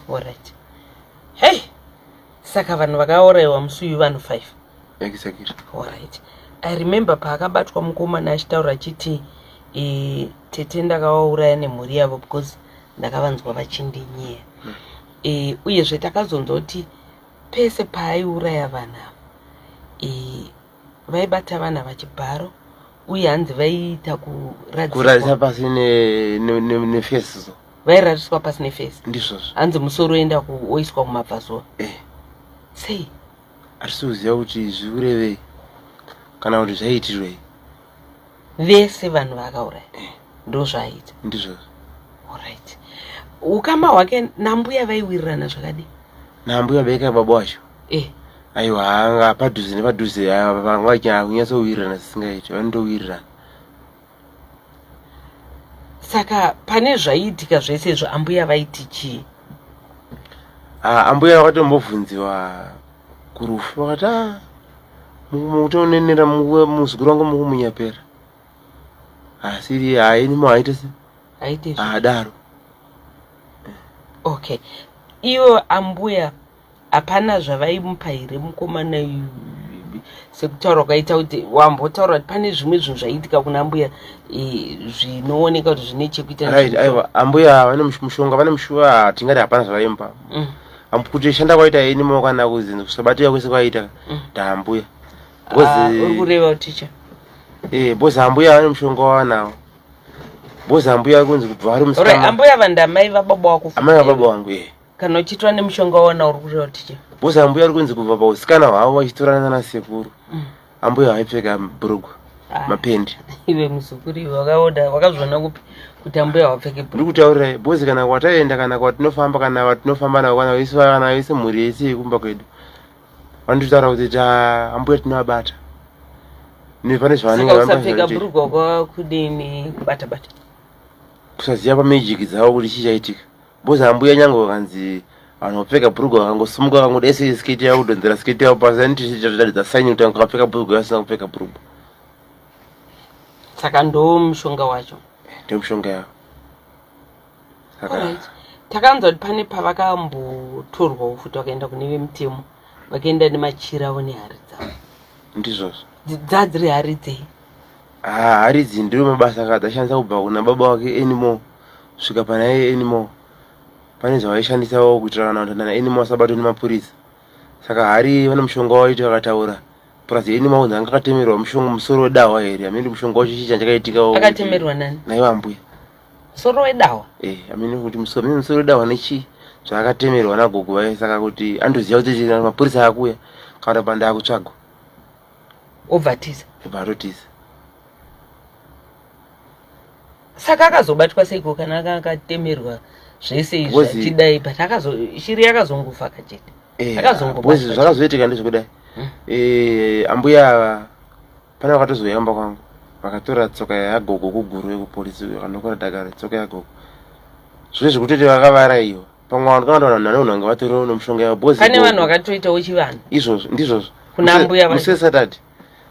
Alright. Hey! Saka vanhu vakaurayiwa musi uyu vanhu 5. Exactly. Alright. I remember paakabatwa mukomana achitaura achiti e, tete ndakavauraya nemhuri yavo because ndakavanzwa vachindinyeya. E, uyezve takazonzwa kuti pese paaiuraya vanhu ava e, vaibata vana vachibharo uye hanzi vaiita kuradzisa pasi nefeso. Vairariswa pasi nefesi. Ndizvozvo. Hanzi musoro oenda oiswa kumabvazuva. Eh. Sei? Hatisi kuziva kuti zvikurevei kana kuti zvaiitirwei. Vese vanhu vaakauraya. Eh. Ndozvaaita. Ndizvozvo. Alright. Ukama hwake nambuya vaiwirirana zvakadii? Nambuya beka baba wacho. Eh. Aiwa anga padhuze nepadhuze vanga vachinyatsowirirana zvisingaiti vanotowirirana. Saka pane zvaiitika zvese izvo ambuya vaiti chii? Ah, ambuya vakatombobvunziwa kurufu vakati ah, mukutonenera muzukuru wangu mukumunyepera asiri haini mo haite se Haite haadaro. Okay. Ivo ambuya hapana zvavaimupa here mukomana uyu sekutaura kwaita kuti wambotaura kuti pane zvimwe zvinhu zvaiitika kuna mbuya eh, zvinooneka kuti zvine chekuita Right, aiwa ambuya vane mushonga vane mushuva tingati hapana zvavaimupa. Kuti shanda kwaita ini mo kana kuzinzi kusabatika kwese kwaita ndaambuya. Ah, uri kureva ticha? Eh, because ambuya vane mushonga wavanawo. Because ambuya kunzi kubva vari musikana. Ambuya vandamai vababa wako. Amai vababa wangu eh. Kana uchiitwa nemushonga wana uri kureva ticha? Because ambuya vari kunzi kubva pausikana hwavo vachitorana nasekuru. Ambuya vaipfeka bhurugwa. Ah. Mapendi. Iwe muzukuru iwe wakaoda wakazviona kupi kuti ambuya wapfeke bhurugwa? Ndiri kutaurirai because kana kwataenda kana kwatinofamba kana vatinofamba navo kana vese kana vese mhuri yese yekumba kwedu. Vanototaura kuti ta ambuya tinovabata. Nepane zvavanenge Saka usapfeka bhurugwa kwa kudini kubata bata? Kusaziva pamagic dzavo kuti chii chaitika. Because ambuya nyange vakanzi vanhu vapfeka bhurugwa vakangosimuka vakangoda sei sketi yavo kudhonzera sketi yavo pasi anitiratidza sign kuti anga vakapfeka bhurugwa vasina kupfeka bhurugwa. Saka ndo mushonga wacho. Ndo mushonga yavo. Saka Alright. Takanzwa kuti pane pavakambotorwawo futi vakaenda kune vemutemo vakaenda nemachira avo nehari dzavo. Ndizvozvo. Dzadziri hari dzei? Ah, hari idzi ndiwo mabasa akadzashandisa kubva kuna baba wake Anymore kusvika pana iye Anymore. Pane zvavaishandisawo kuitira kana kuti nana Anymore asabatwe nemapurisa. Saka hari vane mushonga waiti vakataura plus Anymore kunzi anga akatemerwa mushonga musoro wedahwa here hameno mushonga wacho chii chanchakaitikawo. Akatemerwa nani? Naivo ambuya. Musoro wedahwa? Eh, hameno kuti musoro musoro wedahwa nechii zvaakatemerwa nagogo vaye saka kuti andoziva kuti mapurisa akuya kana panda akutsvagwa. Obva atiza. Obva atotiza. Saka akazobatwa seiko kana aka akatemerwa zvese izvi achidai but akazo shiri yakazongofa kachete. Eh, akazongobatwa. Zvakazoitika ndezvekudai. Eh, ambuya ava pane vakatozouya kumba kwangu vakatora tsoka yagogo kuguru yekupolisi vakanokora dagara tsoka yagogo. Zvine zvekutoti vakavaraiwa. Pamwe vanhu kana vanhu vanhu vange vatori nomushonga yavo because pane vanhu vakatoitawo chivanhu. Izvozvo ndizvozvo. Kuna mbuya vacho. Muse Saturday.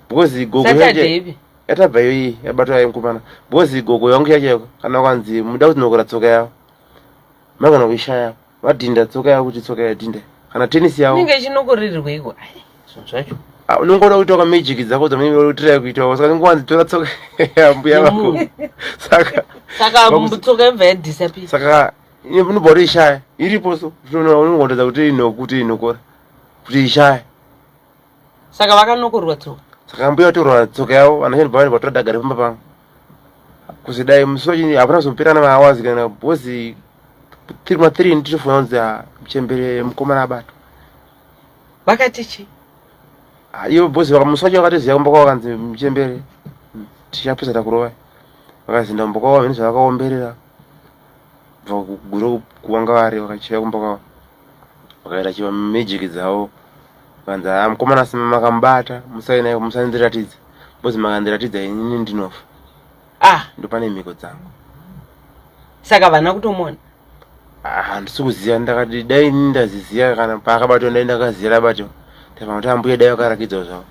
Because gogo Saturday ipi? Yatabva iyoyi yabatwa yemukomana. Because gogo yangu yacho kana kwanzi muda kuti nokora tsoka yavo. Magona kuishaya. Vadhinda tsoka yavo kuti tsoka yadhinda. Kana tennis yavo. Inenge ichinokorerweiko? Ai, zvinhu zvacho. Ah, unongoda kuita ka magic dzako dzamunenge uri kuita saka unongowanzi tora tsoka yambuya vako. Saka saka tsoka yobva yadisappear. Saka inobva utoishaya iripo so unongoratidza kuti kuti inokora kuti ishaya. Saka vakanokorwa tsoka. Saka mbuya vatorwa tsoka yavo vana chandibva vanhu vatora daga repamba pangu. Kuzidai musi wacho hapana kuzopera nemahours kana because 3 ma 3 nditofona kunzi ah, muchembere mukomana abatwa. Vakati chii? Ah, ivo boss musi wacho vakatoziva kumba kwavo vakanzi muchembere tichapedza takurova. Vakazinda kumba kwavo vamene zvavakaomberera. Bva kuguru kuwanga vari vakachiva kumba kwavo. Vakaita chiva magic dzavo. Vanzi ah mukomana asi makamubata musaina musandiratidza. Boss makandiratidza inini ndinofa. Ah, ndopane mhiko dzangu. Saka vana kutomuona? Ah, handisi kuziva ndakati dai ini ndaziziva kana paakabatwa dai ndakaziva rabatwa. Ndakaona kuti ambuya dai vakarakidzawo zvavo.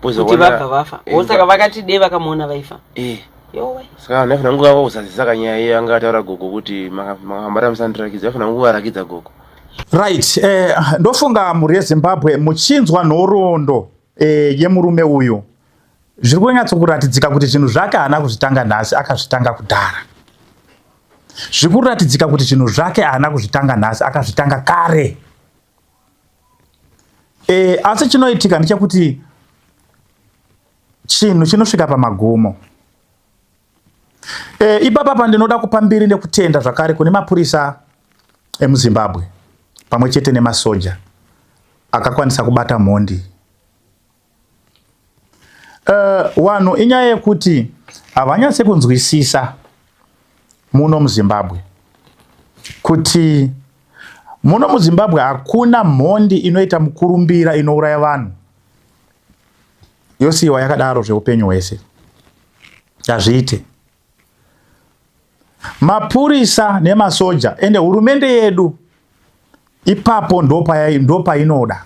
Kuti vabva vafa. Eh, saka vakati dei vakamuona vaifa. Eh. Yowe. Saka vanhu vaifanira kunge vakuzadzisa kanyaya iyo anga ataura gogo kuti makambata musandirakidza vaifanira kunge varakidza gogo. Right, eh, ndofunga mhuri yeZimbabwe muchinzwa nhoroondo eh, yemurume uyu zviri kunyatsokuratidzika kuti zvinhu zvake haana kuzvitanga nhasi akazvitanga kudhara. Zviri kuratidzika kuti zvinhu zvake haana kuzvitanga nhasi akazvitanga kare. E, asi chinoitika ndechekuti chinhu chinosvika pamagumo. E, ipapa pandinoda kupa mbiri nekutenda zvakare kune mapurisa emuZimbabwe pamwe chete nemasoja akakwanisa kubata mhondi. Vanhu inyaya yekuti havanyatse kunzwisisa muno muZimbabwe kuti muno muZimbabwe hakuna mhondi inoita mukurumbira inouraya vanhu yosiyiwa yakadaro zveupenyu hwese. Hazviite. Mapurisa nemasoja ende hurumende yedu ipapo ndopainoda.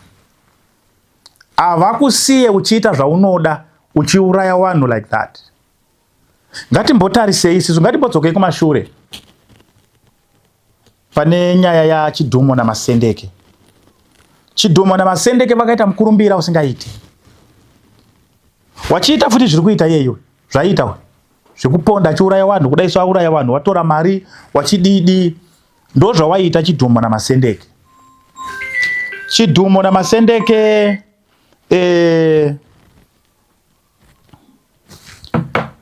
Havakusiye uchiita zvaunoda uchiuraya vanhu like that. Ngatimbotarisei isisu, ngatimbodzokei kumashure pane nyaya yaChidhumo naMasendeke. Chidhumo naMasendeke vakaita mukurumbira usingaiti, wachiita futi zviri kuita iyeyo zvaiita zvekuponda achiuraya vanhu, kudai so auraya vanhu watora mari wachididi, ndo zvawaiita Chidhumo naMasendeke. Chidhumo naMasendeke eh,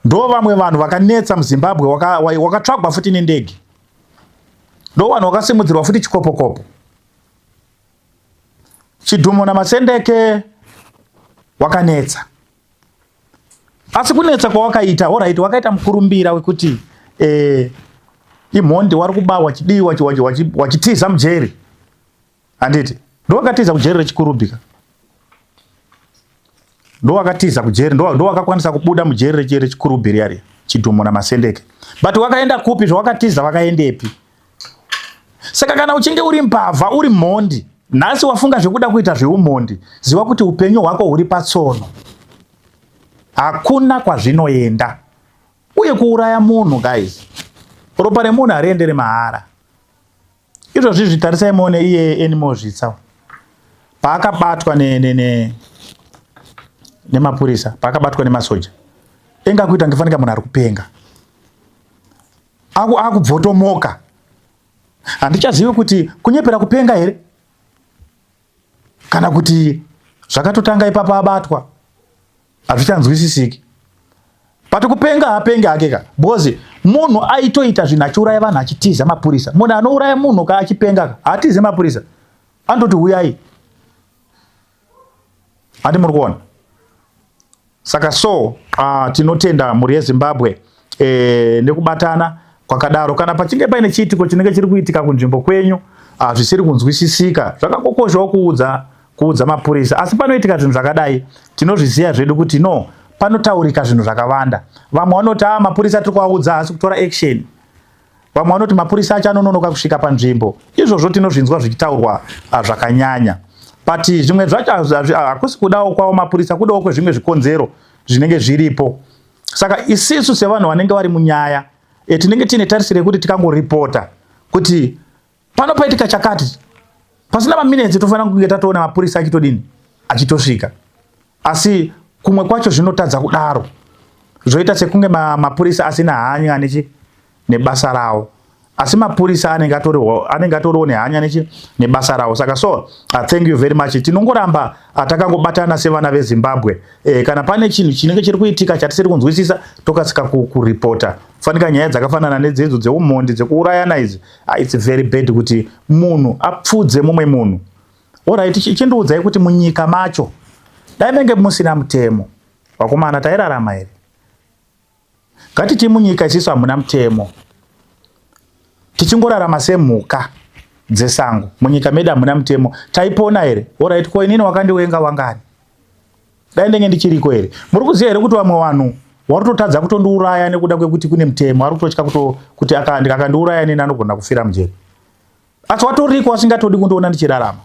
ndo vamwe vanhu vakanetsa muZimbabwe, wakatsvagwa waka futi nendege, ndo vanhu vakasimudzirwa futi chikopokopo. Chidhumo naMasendeke wakanetsa, asi kunetsa kwawakaita orit, wakaita mukurumbira wekuti eh, imhondi wari kuba wachidii wachitiza mujeri, handiti? Ndowakatiza kujeri reChikurubhi ka, ndowakatiza kujeri, ndowakakwanisa kubuda mujeri reChikurubhi riya riya, Chidhumo naMasendeke. But wakaenda kupi? Zvawakatiza wakaendepi? Saka kana uchinge uri mbavha, uri mhondi, nhasi wafunga zvekuda kuita zveumhondi, ziva kuti upenyu hwako huri patsono, hakuna kwazvinoenda. Uye kuuraya munhu guys, ropa remunhu hariendere mahara. Izvozvi zvitarisai muone iye Anymore Zvitsa paakabatwa nemapurisa, paakabatwa nemasoja, enga kuita ngefanika munhu ari kupenga, akubvotomoka. Handichazivi kuti kunyepera kupenga here kana kuti zvakatotanga ipapa abatwa, hazvichanzwisisiki. But kupenga haapenge hake ka, because munhu aitoita zvinhu achiuraya vanhu achitiza mapurisa. Munhu anouraya munhu ka achipenga ka haatize mapurisa, anototi huyai. Handi muri kuona? Saka so tinotenda mhuri yeZimbabwe nekubatana kwakadaro. Kana pachinge paine chiitiko chinenge chiri kuitika kunzvimbo kwenyu zvisiri kunzwisisika, zvakangokoshawo kuudza mapurisa. Asi panoitika zvinhu zvakadai, tinozviziva zvedu kuti no, panotaurika zvinhu zvakawanda. Vamwe vanoti mapurisa tiri kuvaudza haasi kutora action. Vamwe vanoti mapurisa acho anononoka kusvika panzvimbo. Izvozvo tinozvinzwa zvichitaurwa zvakanyanya. But zvimwe zvacho hakusi kudawo kwavo mapurisa, kudawo kwezvimwe zvikonzero zvinenge zviripo. Saka isisu sevanhu vanenge vari munyaya tinenge tiine tarisiro yekuti tikangoripota kuti pano paitika chakati, pasina maminetsi tofanira kunge tatoona mapurisa achitodini, achitosvika. Asi kumwe kwacho zvinotadza kudaro, zvoita sekunge mapurisa asina hanya nechi nebasa rawo. Asi mapurisa anenge atoriwo nehanya nechi nebasa rawo. Saka so thank you very much. Tinongoramba takangobatana sevana veZimbabwe. Kana pane chinhu chinenge chiri kuitika chatisiri kunzwisisa, tokasika kuripota. Fanika nyaya dzakafanana nedzedzo dzeumhondi, dzekuurayana idzi, it's very bad kuti munhu apfudze mumwe munhu. Alright, chindiudzai kuti munyika macho dai menge musina mutemo, vakomana tairarama here? Ngatiti munyika isisu hamuna mutemo, tichingorarama semhuka dzesango. Munyika medu hamuna mutemo, taipona here? Alright, ko inini wakandiwenga wangani? Dai ndenge ndichiriko here? Muri kuziva here kuti vamwe vanhu warutotadza kutondiuraya nekuda kwekuti kune mutemo, ari kutotya kuti akandiuraya inini anogona kufira mujeri. Asi watoriko wasingatodi kundiona ndichirarama.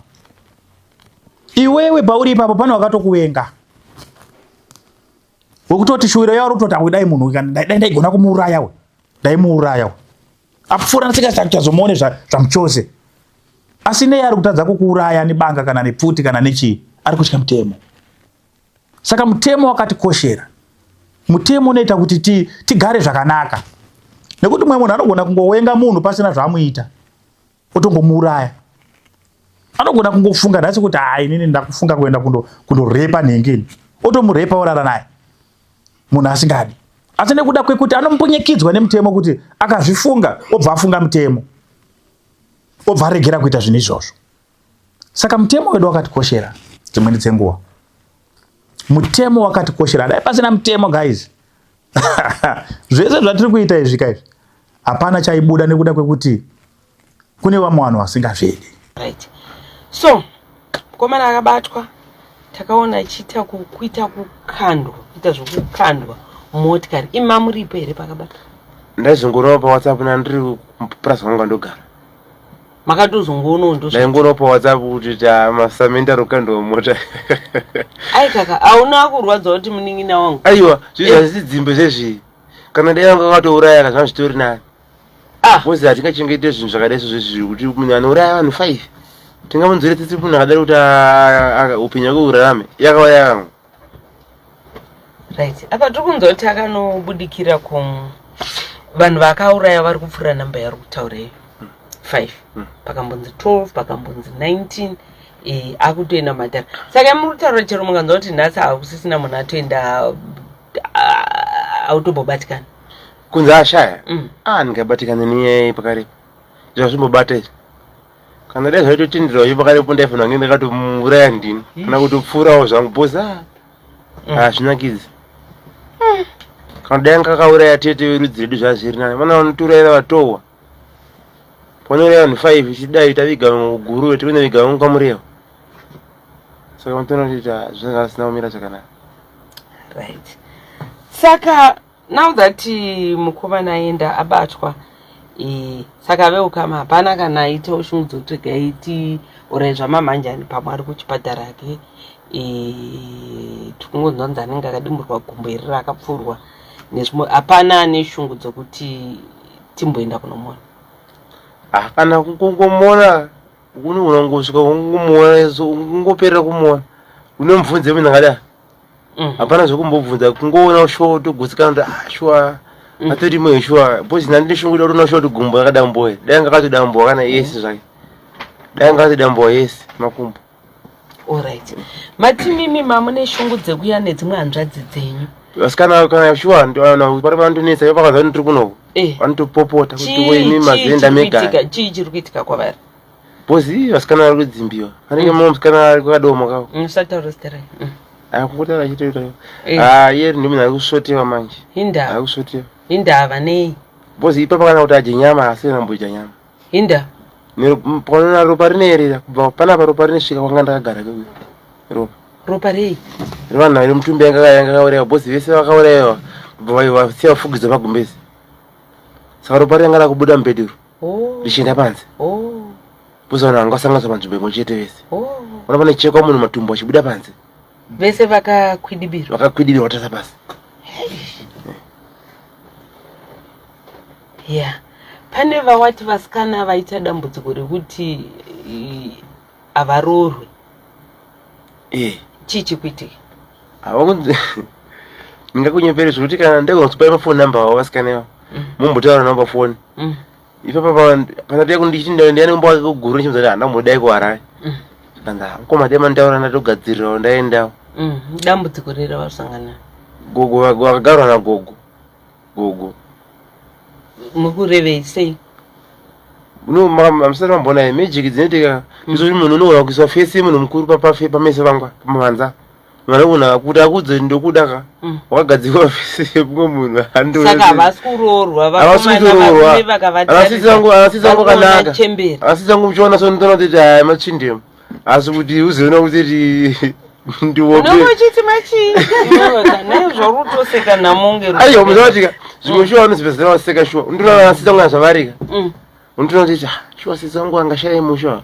Iwewe pauri ipapo pane wakatokuvenga, wekutoti shuwiro yauri kutoti awe dai munhu dai ndaigona kumuuraya we, ndaimuuraya we, apfuura ndisingachazomuone zvamuchose. Asi nei ari kutadza kukuuraya nebanga kana nepfuti kana nechii? Ari kutya mutemo. Saka mutemo wakatikoshera. Mutemo unoita kuti tigare zvakanaka, nekuti mumwe munhu anogona kungowenga munhu pasina zvaamuita otongomuuraya. Anogona kungofunga nhasi kuti hai inini ndakufunga kuenda kundorepa nhingi ini, otomurepa orara naye munhu asingadi. Asi nekuda kwekuti anombunyikidzwa nemutemo kuti akazvifunga obva afunga mutemo obva aregera kuita zvinhu izvozvo. Saka mutemo wedu wakatikoshera dzimweni dzenguva. Mutemo wakatikoshera. Dai pasina mutemo guys, zvese zvatiri kuita izvi kaizvi hapana chaibuda nekuda kwekuti kune vamwe vanhu vasingazvidi. Right. So, mukomana akabatwa takaona achiita kuita kukandwa kuita zvokukandwa motikari ima muripo here pakabatwa? Ndaizongorova pawhatsapp nandiri kupurazi kwangu andogara. Makatozongoonawo ndo ndaingoona pawhatsapp kuti ta masamende ari kukandwa mota. Ai kaka hauna kurwadza kuti munin'ina wangu? Aiwa zvinhu hazvisi dzimbe zvezvii kana dai vanga vakatouraya ka zvanga zvitori nani. Ah. Because hatingachengete zvinhu zvakadai sezvezvi kuti munhu anouraya vanhu 5 tingamunzwire tsitsi munhu akadai kuti upenyu hwake urarame yakauraya vamwe. Right. Apa tiri kunzwa kuti akanobudikira ku vanhu vakauraya vari kupfuura namba yauri kutaura iyo 5 pakambonzi 12 pakambonzi 19 eh, akutoenda matara saka muri kutaura chero mukanzwa kuti nhasi hakusisina munhu atoenda autombobatikana Kunzi ashaya? Ah, ndingabatikana nenyaya pakarepo. Izvo zvimbobata izvi. Kana dai zvaitotenderwa izvo pakarepo ndaifanira kunge ndakatomuuraya ndini. Kana kutopfuurawo zvangu because ah, hazvinakidzi. Kana dai anga akauraya tete verudzi redu zvazviri nani. Vana vanotourayira vatohwa. Panouraya vanhu 5 ichidai taviga Guruve tikunoviga vamwe kwaMurewa. Saka vanotoona kuti zvinenge zvisina kumira zvakanaka. Right. Saka Now that mukomana aenda abatwa e, saka veukama hapana kana aita ushungu dzokuti regai tiurai zvamamhanjani pamwe ari kuchipatara ake e, tikungonzwa nzi anenge akadimburwa gumbo iri rakapfurwa nezvimwe hapana ane shungu dzokuti timboenda kunomuona. Ah, kana kungomona unongosvika kungomuona kungoperera kumuona unomubvunze munhu akadai Hapana zvekumbobvunza kungoona shuwa wotogutsikana kuti ah shuwa atori moyo shuwa because nani ndishungu kuda kutoona shuwa kuti gumbo rakadambuwa here dai anga akatodambuwa kana yese zvake dai anga akatodambuwa yese makumbo. Alright. Mati mimi mamune shungu dzekuya nedzimwe hanzvadzi dzenyu. Vasikana kana shuwa pari vanondinetsa ivo vakanzwa kuti ndiri kunoku vanotopopota kuti imi mazienda mega. Chii chiri kuitika kwavari? Bozi vasikana vari kudzimbiwa. Anenge mumwe musikana ari kwakadoma kako. Usataura zita rake. Ah, kungotaura chete. Ah, iye ndi munhu ari kusvotewa manje. Hindava. Ari kusvotewa. Hindava nei? Bozi ipapa kana kuti adye nyama asi ambodya nyama. Hinda. Panoona ropa rinoerera kubva panapa ropa rinosvika kwanga ndakagara kwe. Ropa. Ropa rei? Revanhu vari mutumbi yanga yanga yakaurayiwa. Bozi vese vakaurayiwa kubva vasiya vafugidzwa pagumbezi. Saka ropa rinenge rakubuda mubhedhuru. Oh. Richienda panze. Oh. Bozi vanhu vanga vasanganiswa panzvimbo imwe chete vese. Oh. Ona panochekwa munhu matumbo achibuda panze. Vese vakakwidibirwa. Vakakwidibirwa vatasa pasi. Yeah. Pane vawati vasikana vaita dambudziko rekuti havaroorwe. Eh. Chii chikuitika? Havakunzi ndingakunyepere zvekuti kana ndakuzopai mafoni number avo vasikana ivavo. Mumbotaura navo pafoni. Ipapa panataya kundichiti ndiyani kumba kwake kuguru ndichimudza kuti handina kumbodai kuHarare. Zvikanzi ah mukoma dai manditaura ndatogadzirirawo ndaendawo. Dambudziko rei ravarusangana? Gogo vakagarwa nagogo. Gogo. Mukurevei sei? No, hamusati mamboona here magic dzinoitika ndizvo munhu unogona kuiswa face yemunhu mukuru pameso pangwa pamavanza. Munhu anogona kuti akudze ndokuda ka wakagadzirwa face yemumwe munhu Saka havasi kuroorwa vakomana varume vakavatarisa havasisi vangu vakuona kanaka chembere. Havasisi vangu muchiona so ndinoona kuti haya matsvindemo asi kuti uzoona kuti ndiwope Unenge uchiti machii naye zvauri kutoseka nhamo unge aiwa munovatika zvimwe shuwa vanozipedzera vaseka shuwa unotoona vasisi vangu zvavarika unotoona kuti ah, shuwa sisi vangu angashaye musha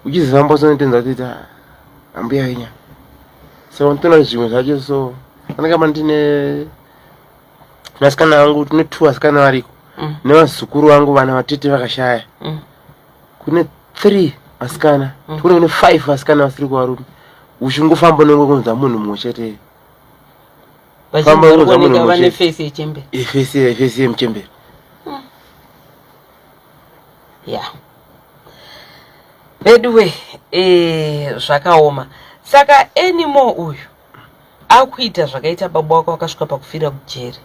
uchiziva mboso unotenza kuti ah, ambuya venya saka unotoona kuti zvimwe zvacho so anenge ama ndine vasikana vangu tine two vasikana variko nevazukuru vangu vana vatete vakashaya Kune 3 vasikana kune kune 5 vasikana vasiri kuvarume uchingofamba unenge kunza munhu mumwe chete. Famba unonzwa munhu mumwe chete. Face yechembere. Face face yemuchembere. Yeah. Veduwe eh, zvakaoma. Saka Anymore uyu. Akuita zvakaita baba wako akasvika pakufira kujeri.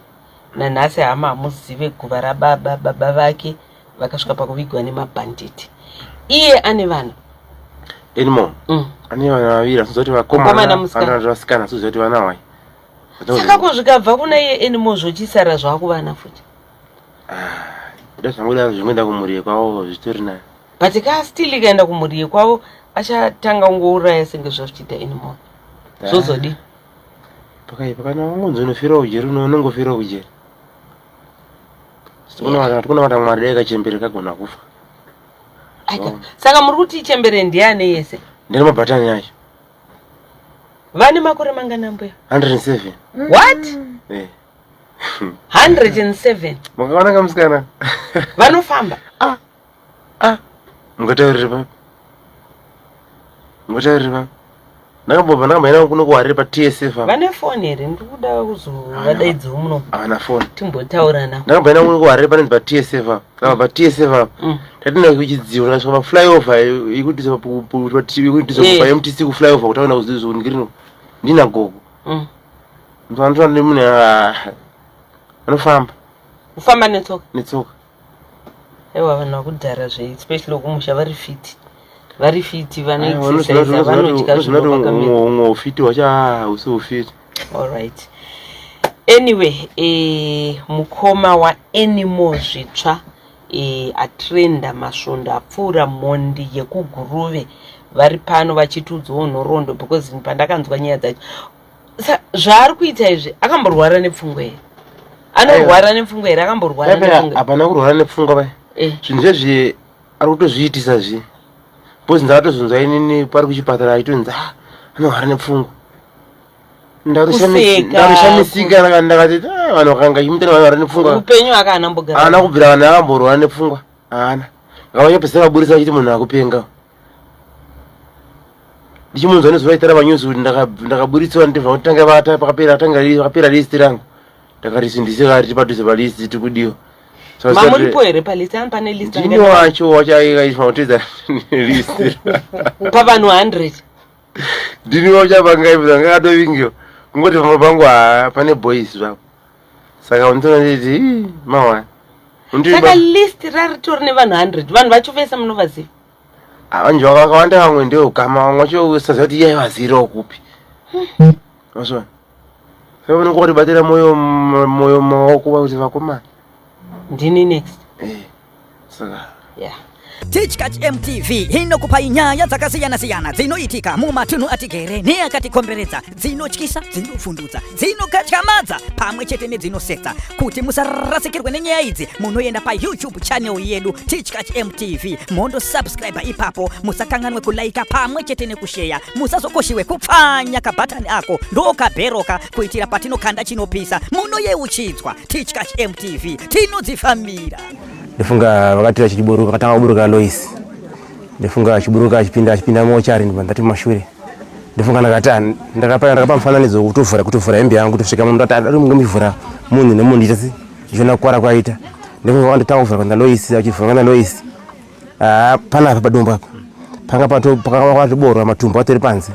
Nanhasi hama hamuzive guva rababa baba vake vakasvika pakuvigwa nemabhanditi. Iye ane vana. Anymore. Ane vana vaviri asi kuti vakomana kana vasikana asi kuti vana wai. Saka ko zvikabva kuna iye Anymore zvochisara zvakuvana futi. Ah, kuda zvangu zvingoenda kumhuri yekwavo zvitori nani. But ka still ikaenda kumhuri yekwavo achatanga kungouraya senge zvazvichiita Anymore. Zvozodii? Pakaipa kana wangonzi unofira kujeri unongofira kujeri. Tikunamata Mwari dai kachembere kagona kufa. Aika. Saka muri kuti chembere ndiani yese? Ndine mabhatani acho. Vane makore mangani ambuya? 107. What? Eh. 107. Makaona kamusikana? Vanofamba? Ah. Ah. Mungataurire papi? Mungataurire papi? Ndakambobva ndakamboenda kuno kuHarare paTSF apa. Vane foni here? Ndiri kuda kuzovadaidzawo muno. Havana foni. Timbotaura navo. Ndakamboenda kuno kuHarare panonzi paTSF apa. Saka paTSF apa. Tatinda kuchidziwo ndasvika paflyover yekuti ikuti paMTC kuflyover kuti aona kuzondikirino. Ndina gogo. Ndinoona nemunhu anofamba. Kufamba netsoka? Netsoka. Aiwa vanhu vakudhara zve especially vokumusha vari fit. Vari fit vanoexercise vanodya zvinovaka muviri. Umwe ufiti wacho hausi ufiti. All right. Anyway, eh, mukoma waAnymore Zvitsva eh, atrenda masvondo apfuura mhondi yekuGuruve vari pano vachitiudzawo nhoroondo because pandakanzwa nyaya dzacho zvaari kuita izvi akamborwara nepfungwa here anorwara nepfungwa here akamborwara nepfungwa hapana kurwara nepfungwa vai eh. zvinhu zvezvi ari kutozviitisa zvi because ndakatozonzwa inini pari kuchipatara achitonzi ah, anorwara nepfungwa ndakushamisika ndakati ah, vanhu vakanga chimutana vanorwara nepfungwa upenyu hake haana mbogara haana kubvira vanhu akamborwara nepfungwa haana vakavanyepesera vaburitsa vachiti munhu akupenga ndichimunzwa nezuva itara panews kuti ndakaburitswa ndibva kutanga vata pakapera tanga pakapera list rangu ndakarisi ndisika riri padhuze palist tikudiwa mamuripo here palist ani pane list ndini wacho wacho aikaitwa kutedza list pavanhu 100 ndini wacho apanga ngakatovingiwa kungoti pamba pangu haa pane boys zvapo saka unotoona nditi mawa saka list raritori nevanhu 100 vanhu vacho vese munovaziva Vanhu vakawanda vamwe ndeukama vamwe vacho usaziva kuti iye aivazirawo kupi. Mazviona? Saka unenge watibatira moyo moyo maoko kuti vakomana. Ndini next. Eh. Saka yeah. Tichkach MTV inokupai nyaya dzakasiyana-siyana dzinoitika mumatunhu atigere neakatikomberedza, dzinotyisa, dzinovhundutsa, dzinokatyamadza pamwe chete nedzinosetsa. Kuti musarasikirwe nenyaya idzi, munoenda paYouTube channel yedu Tichkach MTV mondo subscribe ipapo, musakanganwe kulaika pamwe chete nekusheya, musazokoshiwe kupfanya kabhatani ako ndokabheroka kuitira patinokanda chinopisa munoyeuchidzwa. Tichkach MTV tinodzifambira. Ndofunga vakati vachiburuka vakatanga kuburuka Lois. Ndofunga achiburuka achipinda achipinda mochari ndibva ndati mumashure. Ndofunga ndakati ah, ndakapa ndakapa mufananidzo kutovhura kutovhura hembe yangu kutosvika munhu ndati ah, ngomivhura munhu nemunhu ndiita sei ndichiona kukwara kwaita. Ndofunga vandotanga kuvhura kwanza Lois achivhura kwanza Lois. Ah, panapa padumbu apa. Panga pato pakanga pakatoborwa matumbu atori panze.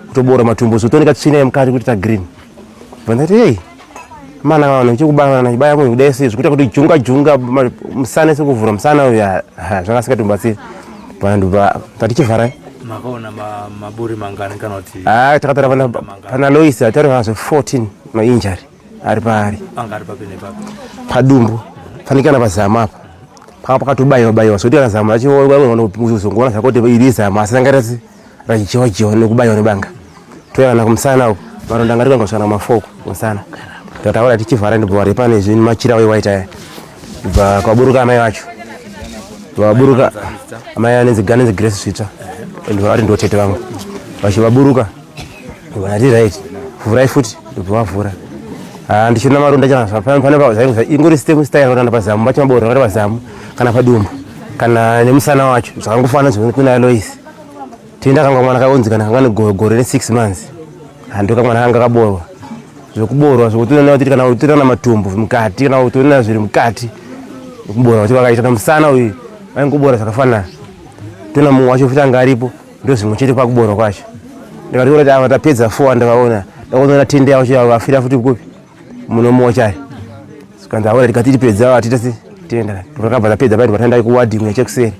Kutoborwa matumbu so tooneka tsvina yemukati kuti ta green. Bva ndati hey mana vanhu chekubaya chibaya munhu kudai sei zvikuita kuti junga junga musana sekuvhura musana uyu zvanga asingatobatsiri vanhu tatichivharai makaona maburi mangani kana kuti ah takatora pana pana Lois atari vanhu 14 mainjury ari paari anga ari papi nepapi padumbu fanikana pazama apa panga pakatobaiwa baiwa zvekuti kana zama racho uzongoona zvako kuti iri zama asi ranga rasi rachijewa jewa nekubaiwa nebanga touya kana kumusana uku maronda anga rikanga kusvika mafoko kumusana tataura tichivhara ndibva vari pane zvinhu machira waite aya bva kwaburuka amai vacho vaburuka amai anenzi ganenzi grace svitsva and vari ndotete vangu vachivaburuka Ndati right, vhurai futi ndobva vavhura. Ah, ndichiona maronda chana pane ingori same style kana pazamu pacho maboro kana pazamu kana padumbu kana nemusana wacho zvakangofanana zvekuna Alois. Tenda kanga mwana kaonzi kana kanga negore ne 6 months. Hando kamwana kanga kaborwa. Zvekuborwa zvekuti unoona kuti kana utoona matumbu mukati kana utoona zviri mukati. Kuborwa kuti vakaita na musana uyu vaingobora zvakafanana. Tona mumwe wacho futi anga aripo. Ndozvimwe chete kwakuborwa kwacho. Ndikati kuti ava tapedza 4 ndavaona. Ndakuzoona tende yavo chiya vafira futi kupi muno mochari. Sikanzi aona tikati tipedza atita se tenda. Takabva tapedza paye ndikataenda kuwadhi imwe chekuseri.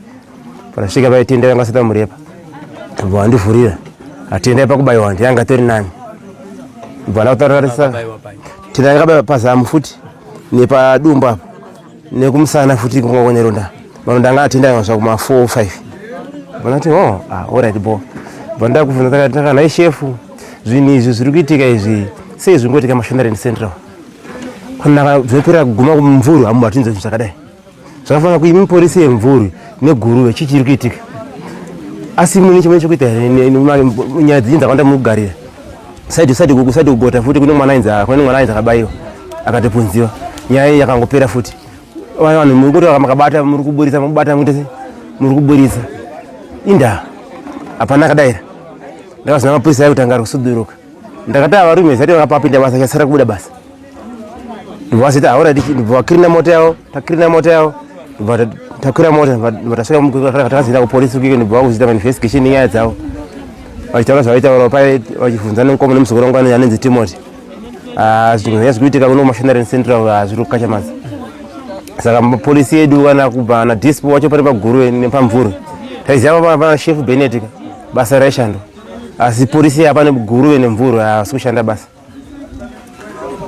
Panasvika paye tenda yanga sata murepa. Ndobva vandivhurira. Atenda pakubaiwa ndiyanga tori nani. Ndobva ndakutaurisa. Tenda yakabaiwa pazamu futi nepadumbu apa nekumusana futi kunga neronda. Maronda anga atenda yanga kuma 4 5. Vanati oh ah alright bo. Bva ndakubvunza takati takana shefu zvinhu izvi zviri kuitika izvi sei zviri kungoitika Mashonaland Central. Kana zvopera kuguma kumvuru hamu hatinzwe zvinhu zvakadai. Zvakafanana kuimi polisi yemvuru neguruve chii chiri kuitika. Asi mune chimwe chekuita here nyaya dzinyi dzakawanda muri kugarira. Saidi saidi saidi kugota futi kune mwana ainzi kune mwana ainzi akabaiwa akatopunziwa. Nyaya iyi yakangopera futi. Vanhu muri kuti makabata muri kuburitsa mukubata muite muri kuburitsa. Indaa hapana akadaira. Ndakazona mapurisa ayo kutanga ari kusuduruka. Ndakati varume zati vakapapinda basa chasara kubuda basa. Ndobva haura ndobva vakirina mota yavo takirina mota yavo ndobva takwira mota ndobva tasvika takazoenda kupolisi kuike ndobva vakuzoita mainvestigation nenyaya dzavo vachitaura zvavaitaura paye vachibvunza nemukoma nemuzukuru wangu anonzi Timothy. Ah, zvinhu zvanga zviri kuitika kuno kuMashonaland Central ah, zviri kukachamadza. Saka mapolisi edu kana kubva na dispo wacho pari paguru nepamvurwi taiziva pana chef Bennett basa raishandwa asi polisi yapa neguruve nemvurwi haasi kushanda basa.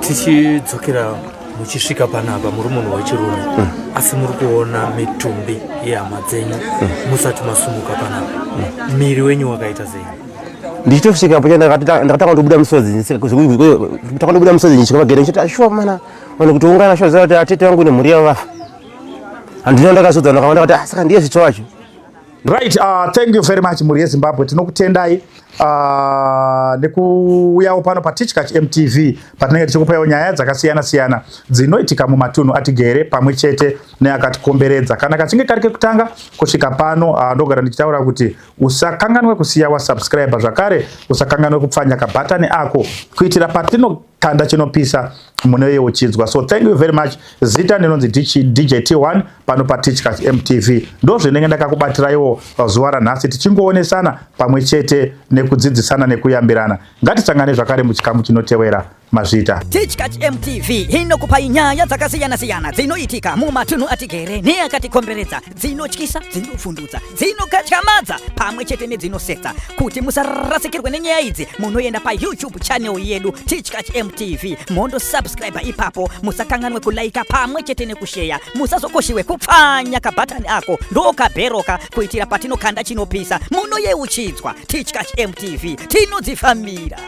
Tichidzokera muchisvika panapa muri munhu wechirume asi muri kuona mitumbi yehama dzenyu musati masumuka panapa miri wenyu wakaita sei? Ndichitosvika po ndakatanga kutobuda misodzi tanga kutobuda misodzi ndichisvika pagedhe ndichiti ashuwa mana vanhu kutoungana shuwa ziva kuti atete vangu nemhuri yavo vafa handina ndakazodza ndakawanda kuti ah, saka ndiye zvitsva wacho. Right, thank you very much mhuri yeZimbabwe tinokutendai nekuuyawo pano paTichkach MTV patinenge tichikupaiwo nyaya dzakasiyana siyana dzinoitika mumatunhu atigere pamwe chete neakatikomberedza. Kana kachinge kari kekutanga kusvika pano ndogara ndichitaura kuti usakanganwe kusiya wasubscribe zvakare usakanganwe kupfanya kabhatani ako kuitira patinokanda chinopisa munoyeuchidzwa. So thank you very much. Zita ndinonzi DJ T1 pano paTichkach MTV. Ndozvinenge ndakakubatiraiwo zuva ranhasi tichingoonesana pamwe chete nekudzidzisana nekuyambirana. Ngatisangane zvakare muchikamu chinotewera. Mazvita. Tichkach MTV inokupai nyaya dzakasiyana-siyana dzinoitika mumatunhu atigere neakatikomberedza, dzinotyisa, dzinovhundutsa, dzinokatyamadza pamwe chete nedzinosetsa. Kuti musarasikirwe nenyaya idzi, munoenda paYouTube channel yedu Tichkach MTV mondosubscribe ipapo. Musakanganwe kulaika pamwe chete nekusheya. Musazokoshiwe kupfanya kabhatani ako ndokabheroka kuitira patinokanda chinopisa munoyeuchidzwa. Tichkach MTV tinodzifambira.